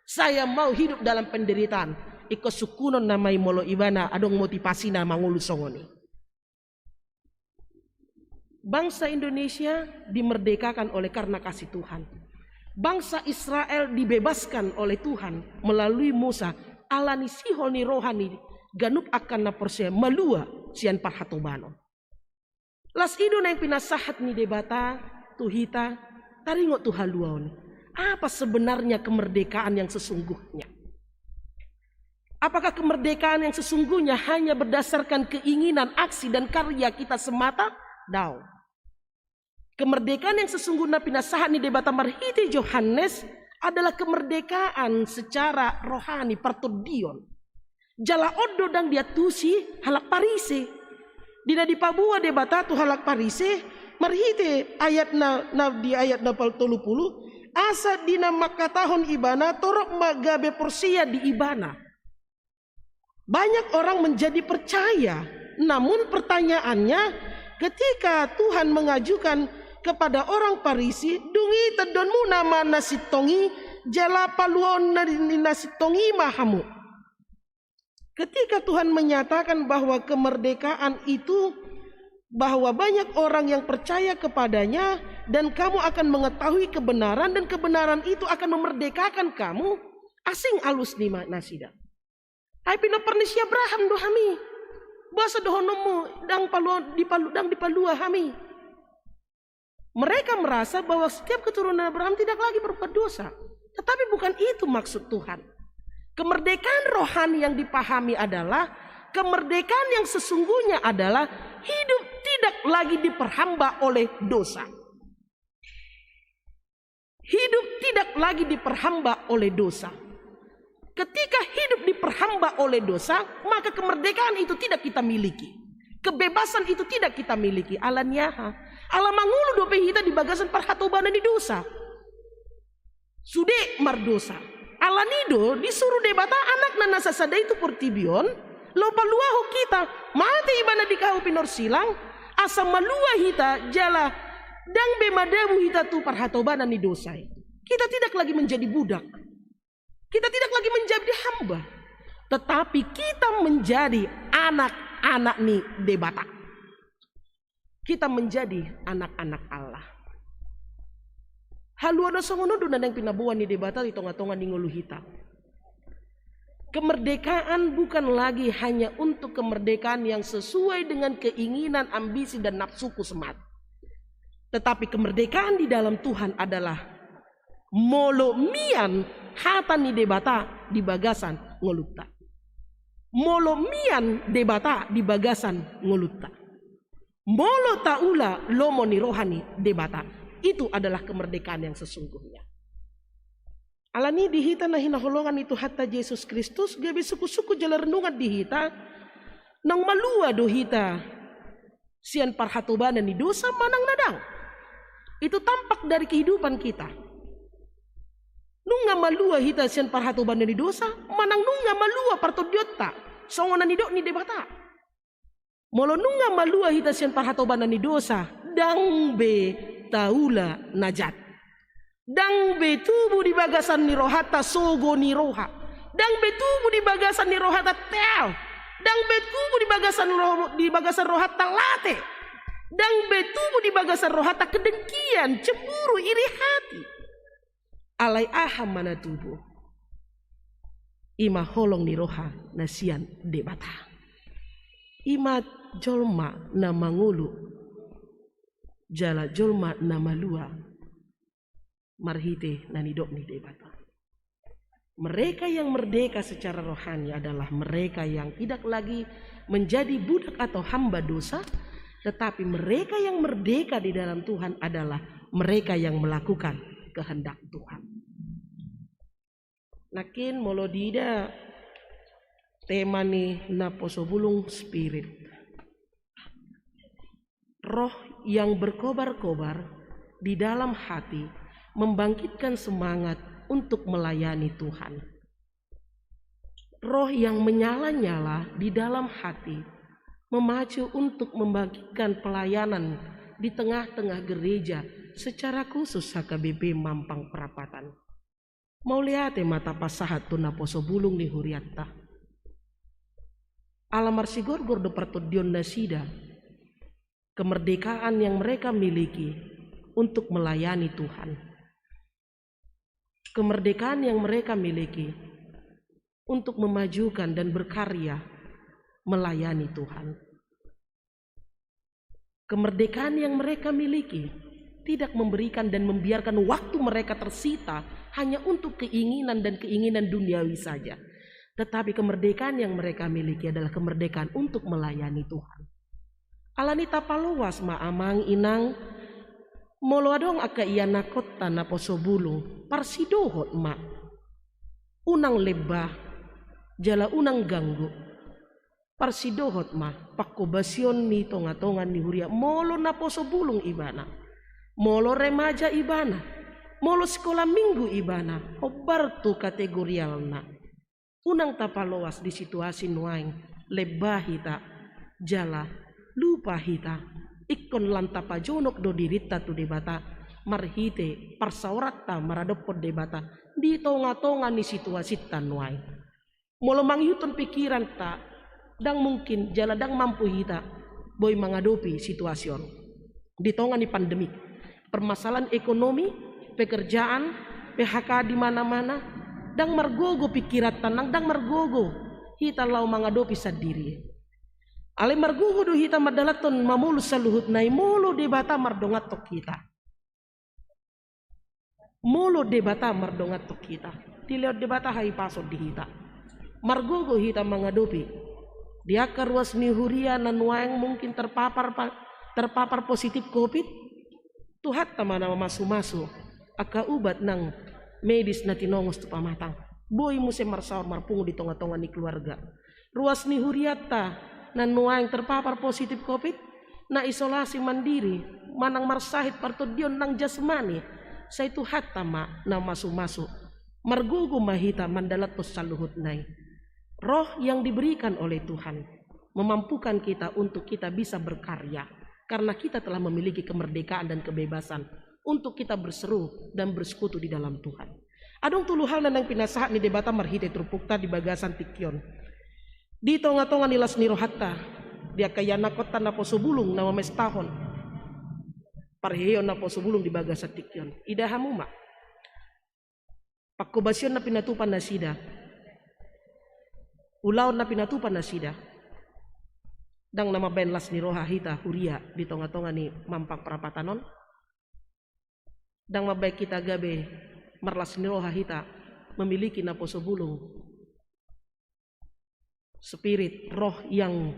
Saya mau hidup dalam penderitaan." Ingkon sungkunon nama i molo ibana adong motivasina mangolu songon i. Bangsa Indonesia dimerdekakan oleh karena kasih Tuhan. Bangsa Israel dibebaskan oleh Tuhan melalui Musa, alani sihol ni roha ni ganup angka na porsea malua sian parhatobanon. Las i do naeng pinasahat ni Debata tu hita, taringot tu haluaon i. Apa sebenarnya kemerdekaan yang sesungguhnya? Apakah kemerdekaan yang sesungguhnya hanya berdasarkan keinginan, aksi, dan karya kita semata? Daong. Kemerdekaan yang sesungguhnya pinasahat ni Debata marhite Johannes adalah kemerdekaan secara rohani, partondion. Jala on do ndang diantusi halak Parise. Di na dipaboa Debata tu halak Parise, marhite ayat na, na di ayat na pal-, tolu pulu, asa di na mangkatahon ibana, torop ma gabe porsea di ibana. Banyak orang menjadi percaya, namun pertanyaannya, ketika Tuhan mengajukan kepada orang Parisi, "Dung i tendonmuna ma na sintong i, jala paluaon na, na sintong i ma hamu." Ketika Tuhan menyatakan bahwa kemerdekaan itu, bahwa banyak orang yang percaya kepadanya, dan kamu akan mengetahui kebenaran, dan kebenaran itu akan memerdekakan kamu, asing alus ni ma-, nasida. Ai pinompar ni si Abraham do hami. Boasa dohononmu, "Ndang palua-, dipalu-, ndang dipalua hami"? Mereka merasa bahwa setiap keturunan Abraham tidak lagi berbuat dosa. Tetapi bukan itu maksud Tuhan. Kemerdekaan rohani yang dipahami adalah kemerdekaan yang sesungguhnya adalah hidup tidak lagi diperhamba oleh dosa. Hidup tidak lagi diperhamba oleh dosa. Ketika hidup diperhamba oleh dosa, maka kemerdekaan itu tidak kita miliki. Kebebasan itu tidak kita miliki. Alani aha? Ala mangolu dope hita di bagasan parhatobanan ni dosa. Sude mardosa. Alani i do disuru Debata Anakna na sasada i tu portibi on, laho paluahon hita, mate ibana di kayu pinorsilang, asa malua hita jala ndang be madabu hita tu parhatobanan ni dosa i. Kita tidak lagi menjadi budak. Kita tidak lagi menjadi hamba. Tetapi kita menjadi anak-anak ni Debata. Kita menjadi anak-anak Allah. Haluaon songon on do na naeng pinaboa ni Debata di tonga-tonga ni ngolu hita. Kemerdekaan bukan lagi hanya untuk kemerdekaan yang sesuai dengan keinginan, ambisi, dan nafsuku semata. Tetapi kemerdekaan di dalam Tuhan adalah molo mian hata ni Debata di bagasan ngolunta. Molo mian Debata di bagasan ngolunta. Molo taula lomo ni roha ni Debata. Itu adalah kemerdekaan yang sesungguhnya. Alani i di hita na hinaholongan ni Tuhanta Jesus Kristus, gabe sungkun-sungkun jala renungan di hita, naung malua do hita sian parhatobanan ni dosa manang na ndang. Itu tampak dari kehidupan kita. Nunga malua hita sian parhatobanan ni dosa, manang nunga malua partondionta, songon na nidok ni Debata. Molo nunga malua hita sian parhatobanan ni dosa, ndang be taula na jat. Ndang be tubu di bagasan ni rohanta sogo ni roha. Ndang be tubu di bagasan ni rohanta teal. Ndang be tubu di bagasan roh-, di bagasan rohanta late. Ndang be tubu di bagasan rohanta kedengkian, cemburu, iri hati. Alai aha ma na tubu? I ma holong ni roha na sian Debata. I ma jolma na mangolu jala jolma na malua marhite na nidok ni Debata. Mereka yang merdeka secara rohani adalah mereka yang tidak lagi menjadi budak atau hamba dosa, tetapi mereka yang merdeka di dalam Tuhan adalah mereka yang melakukan kehendak Tuhan. Nangkin molo diida tema ni naposobulung, spirit. Roh yang berkobar-kobar di dalam hati membangkitkan semangat untuk melayani Tuhan. Roh yang menyala-nyala di dalam hati memacu untuk membangkitkan pelayanan di tengah-tengah gereja, secara khusus H K B P Mampang Perapatan. Mauliate ma tapasahat tu naposobulung ni hurianta. Ala marsigorgor do partondion nasida, kemerdekaan yang mereka miliki untuk melayani Tuhan. Kemerdekaan yang mereka miliki untuk memajukan dan berkarya melayani Tuhan. Kemerdekaan yang mereka miliki tidak memberikan dan membiarkan waktu mereka tersita hanya untuk keinginan dan keinginan duniawi saja. Tetapi kemerdekaan yang mereka miliki adalah kemerdekaan untuk melayani Tuhan. Alani tapaloas ma, amang inang, molo adong angka ianakhonta naposobulung, parsidohot ma. Unang lemba, jala unang ganggu. Parsidohot ma pangkobasion ni tonga-tonga ni huria, molo naposobulung ibana, molo remaja ibana, molo sikola minggu ibana, hombar tu kategorialna. Unang tapaloas di situasi nuaeng lemba hita, jala lupa hita, ingkon lam tapajonok do dirinta tu Debata marhite parsaoranta maradophon Debata di tonga-tonga ni situasinta nuaeng. Molo mangihuthon pikiranta, ndang mungkin jala ndang mampu hita boi mangadopi situasi on. Di tonga ni pandemi, permasalahan ekonomi, pekerjaan, P H K di mana-mana, ndang margogo pikiranta nang, ndang margogo hita laho mangadopi sandiri. Alai margogo do hita mandalathon mamolus saluhutna i molo Debata mardonganhon hita. Molo Debata mardonganhon hita, dilehon Debata hahipason di hita. Margogo hita mangadopi di angka ruas ni huria na nuaeng mungkin terpapar pa-, terpapar positif covid. Tuhanta ma na mamasu-masu angka ubat nang medis na tinongos tu pamatang, boi muse marsaor marpungu di tonga-tonga ni keluarga. Ruas ni hurianta na nuaeng terpapar positif covid, na isolasi mandiri manang marsahit partondion nang jasmani, sai Tuhanta ma na masu-masu. Margogo ma hita mandalathon saluhutna i. Roh yang diberikan oleh Tuhan memampukan kita untuk kita bisa berkarya, karena kita telah memiliki kemerdekaan dan kebebasan untuk kita berseru dan bersekutu di dalam Tuhan. Adong tolu hal na naeng pinasahat ni Debata marhite turpukta di bagasan tingki on. Di tonga-tonga ni las ni rohanta, di angka ianakhonta naposobulung na mamestahon parheheon naposobulung di bagasan tingki on, ida hamu ma. Pangkobasion na pinatupa nasida, ulaon na pinatupa nasida, ndang na mambaen las ni roha hita huria di tonga-tonga ni Mampang Perapatan on. Ndang mambaen hita gabe marlas ni roha hita memiliki naposobulung, spirit, roh yang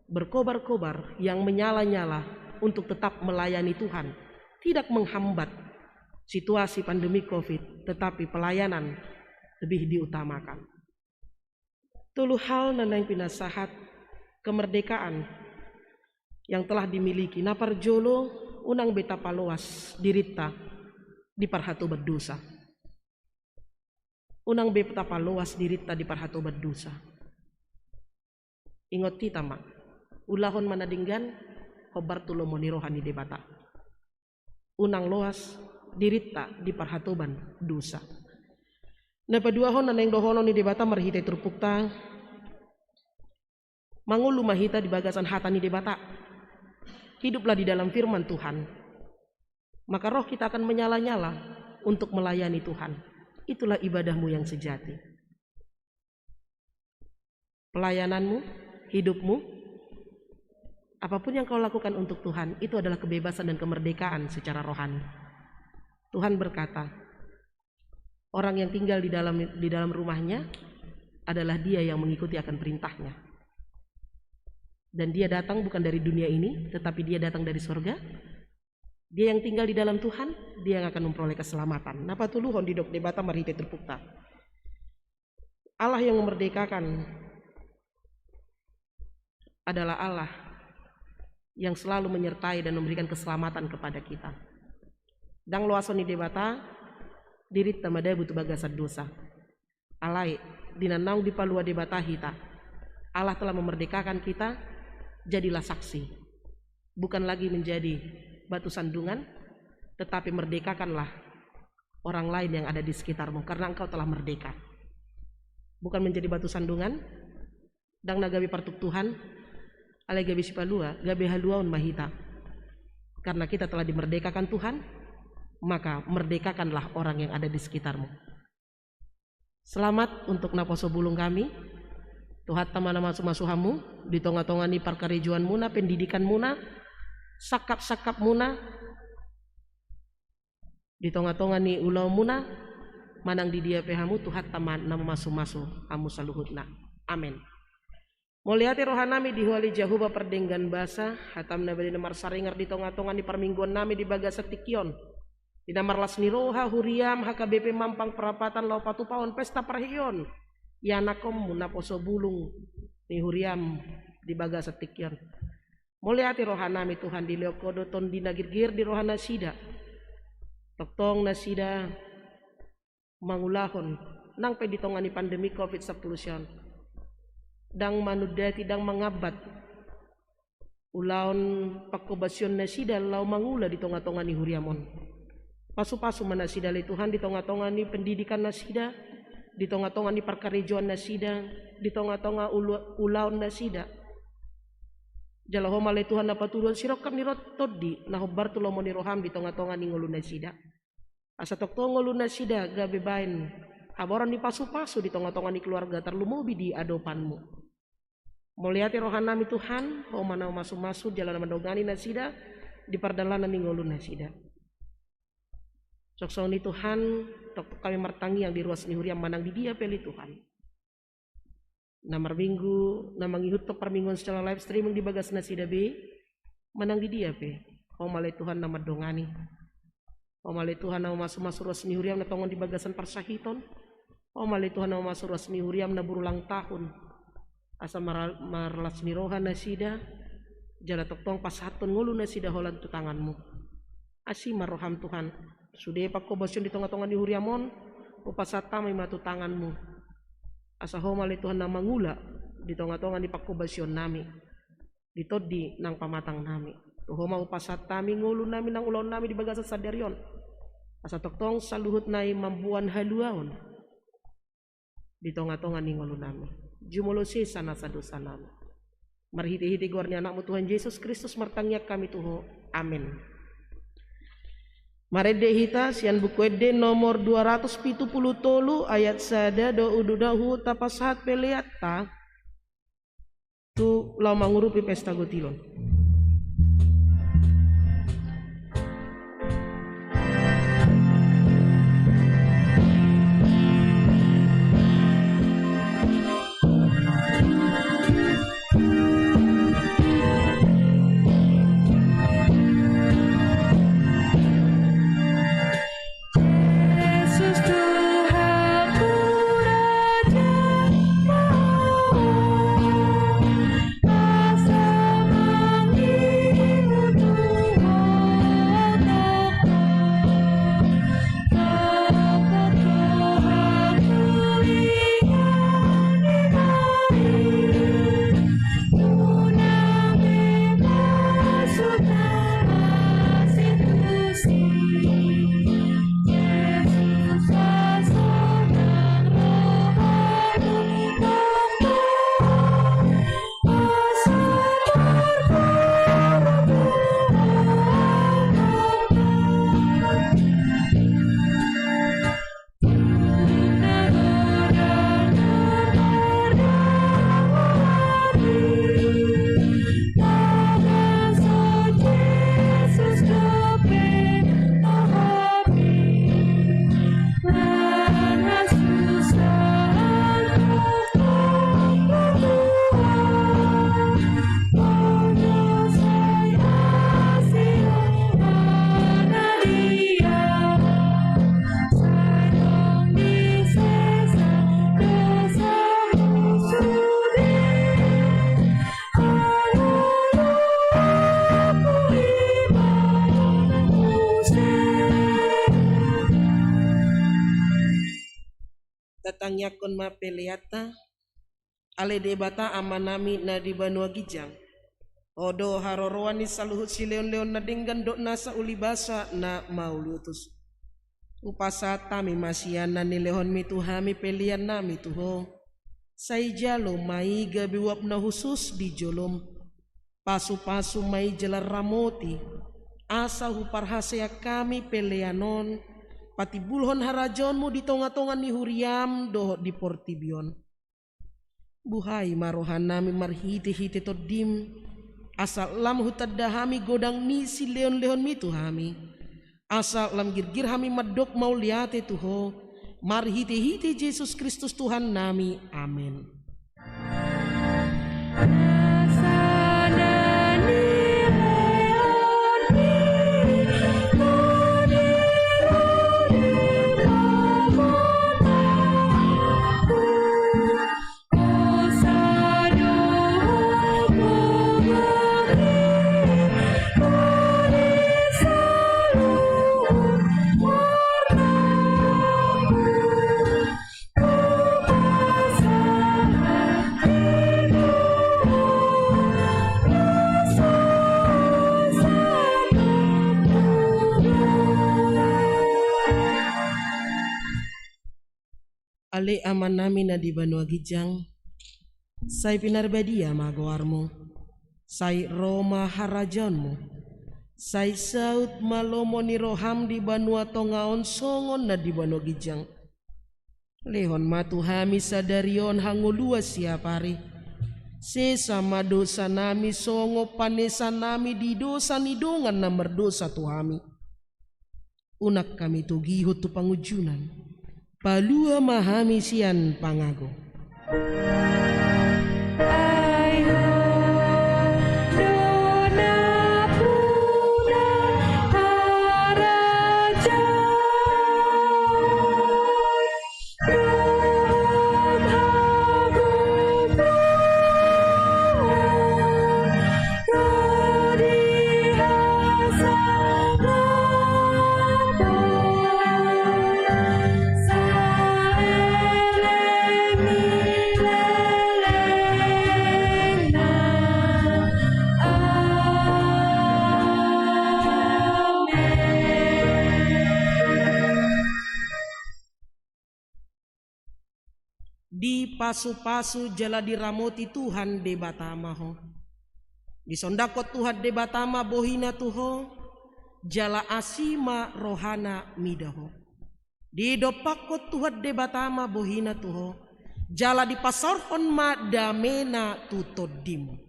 berkobar-kobar, yang menyala-nyala untuk tetap melayani Tuhan, tidak menghambat situasi pandemi covid, tetapi pelayanan lebih diutamakan. Tolu hal na naeng pinasahat kemerdekaan yang telah dimiliki. Na parjolo, unang be tapaloas dirinta di parhatoban dosa. Unang be tapaloas dirinta di parhatoban dosa. Ingot hita ma, ulahon ma na denggan, hombar tu lomo ni roha ni Debata. Unang loas dirinta di parhatoban dosa. Na paduahon na naeng dohonon ni Debata marhite turpukta, mangolu ma hita di bagasan hata ni Debata. Hiduplah di dalam firman Tuhan. Maka roh kita akan menyala-nyala untuk melayani Tuhan. Itulah ibadahmu yang sejati. Pelayananmu, hidupmu, Apapun yang kau lakukan untuk Tuhan, itu adalah kebebasan dan kemerdekaan secara rohani. Tuhan berkata, orang yang tinggal di dalam, di dalam rumahnya adalah dia yang mengikuti akan perintahnya. Dan dia datang bukan dari dunia ini, tetapi dia datang dari sorga. Dia yang tinggal di dalam Tuhan, dia yang akan memperoleh keselamatan. Na patoluhon didok Debata marhite turpukta. Allah yang memerdekakan adalah Allah yang selalu menyertai dan memberikan keselamatan kepada kita. Ndang loason ni Debata dirinta madabu tu bagasan dosa. Alai, di na naung dipalua Debata hita, Allah telah memerdekakan kita, jadilah saksi. Bukan lagi menjadi batu sandungan, tetapi merdekakanlah orang lain yang ada di sekitarmu, karena engkau telah merdeka. Bukan menjadi batu sandungan, ndang na gabe partuktuhan, alai gabe sipalua, gabe haluaon ma hita. Karena kita telah dimerdekakan Tuhan, maka merdekakanlah orang yang ada di sekitarmu. Selamat untuk naposo bulung kami. Tuhanta ma na mamasu-masu hamu di tonga-tonga ni parkarejoanmuna, pendidikanmuna, sangkap-sangkapmuna, di tonga-tonga ni ulaonmuna, manang di dia pe hamu, Tuhanta ma na mamasu-masu hamu saluhutna. Amen. Mauliate rohanami di Ho ale Jahowa pardenggan basa, hatam na badia na marsaringar di tonga-tonga ni parmingguannami di bagasan tingki on. Di na marlas ni roha huriam H K B P Mampang Prapatan laho patupahon pesta parheheon ianakkonmu naposo bulung ni huriam di bagasan tingki on. Mauliate rohanami Tuhan, dilehon Ho do tondi na girgir di rohanasida. Tongtong nasida mangulahon nang pe di tonga ni pandemi covid sampulu sia on. Ndang manundati, ndang mangambat ulaon pangkobasion nasida laho mangula di tonga-tonga ni huriam on. Pasu-pasu ma nasida ale Tuhan di tonga-tonga ni pendidikan nasida, di tonga-tonga ni parkarejoan nasida, di tonga-tonga ulu-, ulaon nasida. Jala Ho ma ale Tuhan na patuduhon sirongkap ni ro-, tondi na hombar tu lomo ni roham di tonga-tonga ni ngolu nasida. Asa tongtong ngolu nasida gabe baen habaoran ni pasu-pasu di tonga-tonga ni keluarga, tarlumobi di adopanmu. Mauliate rohanami Tuhan, Ho ma na mamasu-masu jala na mandongani nasida di pardalanan ni ngolu nasida. Songon i Tuhan, tongtong hami martangiang di ruas ni huriam manang di dia pe ale Tuhan. Na marminggu, na mangihuthon parmingguon secara live streaming di bagas nasida be, manang di dia pe. Ho ma ale Tuhan na mandongani. Ho ma ale Tuhan na mamasu-masu ruas ni huriam na tongon di bagasan parsahiton. Ho ma ale Tuhan na mamasu ruas ni huriam na berulang tahun. Asa mar-, marlas ni roha nasida, jala tongtong pasahathon ngolu nasida holan tu tanganmu. Asi ma roham Tuhan, sude pangkobasion di tonga-tonga ni huriam on, hupasahat hami ma tu tanganmu. Asa Ho ma ale Tuhan na mangula di tonga-tonga ni pangkobasionnami, di tondi nang pamatangnami. Tu Ho ma hupasahat hami ngolunami nang ulaonnami di bagasan sadari on. Asa tongtong saluhutna i mamboan haluaon di tonga-tonga ni ngolunami. Jumolo sesa nasa dosanami. Marhite-hite goar ni Anakmu Tuhan Jesus Kristus martangiang hami tu Ho. Amen. Marende hita sian Buku Ende nomor dua ratus pitu pulu tolu ayat sada dohot ualu, tapasahat peleanta tu laho mangurupi pesta gotilon. Tangiangkon ma peleanta. Ale Debata Amanami na di banua ginjang, Ho do haroroan ni saluhut silehonlehon na denggan dohot nasa ulibasa na mauliutus. Hupasahat hami ma sian na nilehonmi tu hami peleannami tu Ho. Sai jalo ma i gabe uap na hushus di jolom. Pasupasu ma i jala ramoti, asa huparhaseang hami pelean on patimbulhon harajaonmu di tongatonga ni huriam dohot di portibi on. Buhai ma rohanami marhitehite Tondim, asa lam hutanda hami godang ni silehonlehonmi tu hami, asa lam girgir hami mandok mauliate tu Ho, marhitehite Jesus Kristus Tuhannami. Amen. Ale Amanami na di banua ginjang, sai pinarbadia ma goarmu, sai ro ma harajaonmu, sai saut ma lomo ni roham di banua tonga on songon na di banua ginjang. Lehon ma tu hami sadari on hangoluan siapari. Sesa ma dosanami songon panesanami di dosa ni dongan na mardosa tu hami. Unang hami togihon tu pangunjunan. Palua ma hami sian pangago. Ai Ho do nampuna harajaon dohot hagogoon ro di hasangapon saleleng ni lelengna. Amen. Dipasupasu jala diramoti Tuhan Debata ma ho. Disondangkon Tuhan Debata ma bohina tu ho, jala asi ma rohana mida ho. Didompakkon Tuhan Debata ma bohina tu ho, jala dipasaorhon ma damena tu tondim.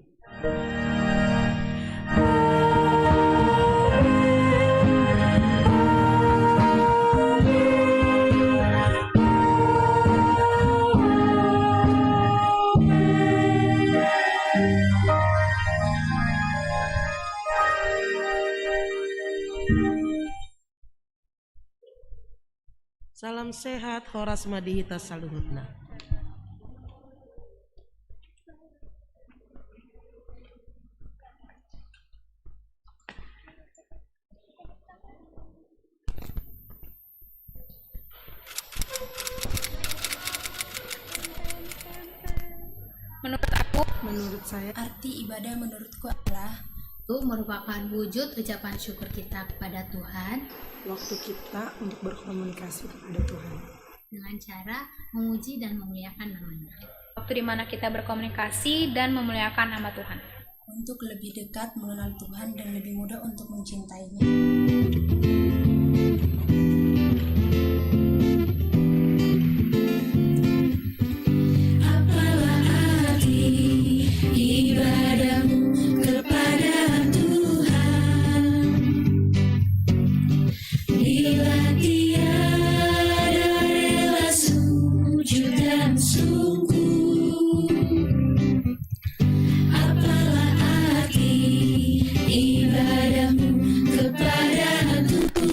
Salam sehat, horas ma di hita saluhutna. Menurut aku, menurut saya, arti ibadah menurutku adalah, itu merupakan wujud ucapan syukur kita kepada Tuhan. Waktu kita untuk berkomunikasi kepada Tuhan. Dengan cara memuji dan memuliakan nama-Nya. Waktu di mana kita berkomunikasi dan memuliakan nama Tuhan. Untuk lebih dekat mengenal Tuhan dan lebih mudah untuk mencintainya. Apalah arti ibadahmu kepada Tuhan? Bila tiada rela sujud dan sungguh, apalah arti ibadahmu kepada Tuhan?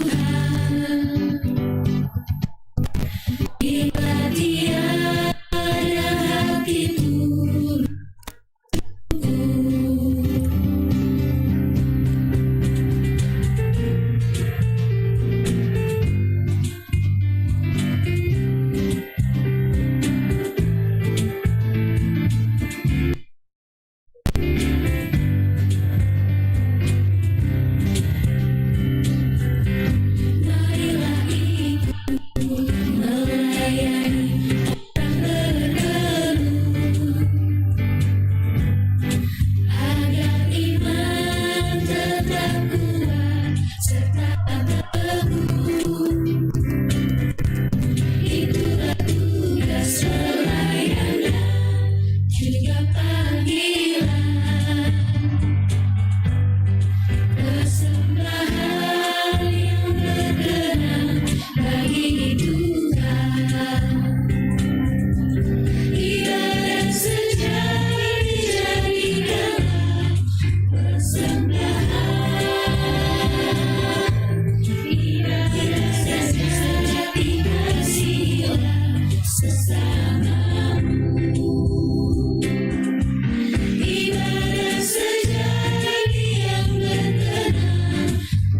Ibadah sejati yang berkenan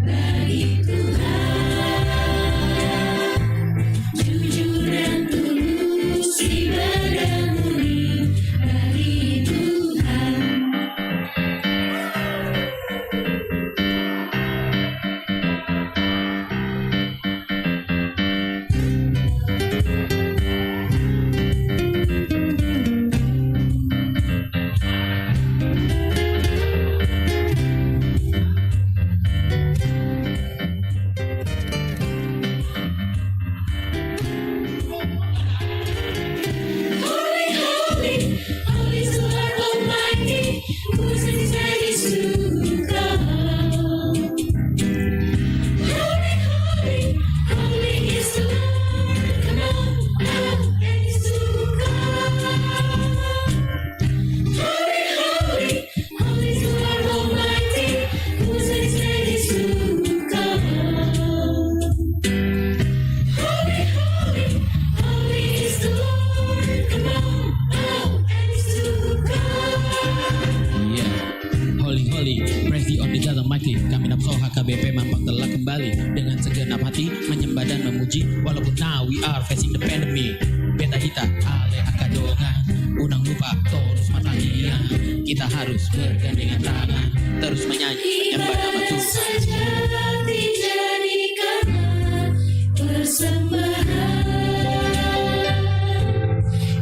bagi Tuhan. Jujur dan tulus ibadah murni bagi Tuhan. Holy, holy, holy is the Lord Almighty, whose name is to come. Holy, holy, holy is the Lord, come on, all earth is to come. Holy, holy, holy is the Lord Almighty, whose name is to come. Holy, holy, holy is the Lord, come on, all earth is to come. Iya. Holy, holy, praise the only God Almighty. Kami Napso H K B P Mampang telah kembali dengan segenap hati menyembah dan memuji, walaupun now we are facing the pandemic. Beta hita ale angka dongan, unang lupa torus martangiang. Kita harus bergandengan tangan, terus menyanyi, menyembah nama Tuhan. Ibadah sejati jadikanlah persembahan.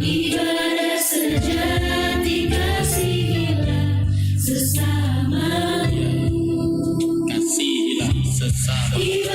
Ibadah sejati kasihilah sesamamu. Kasihilah sesama.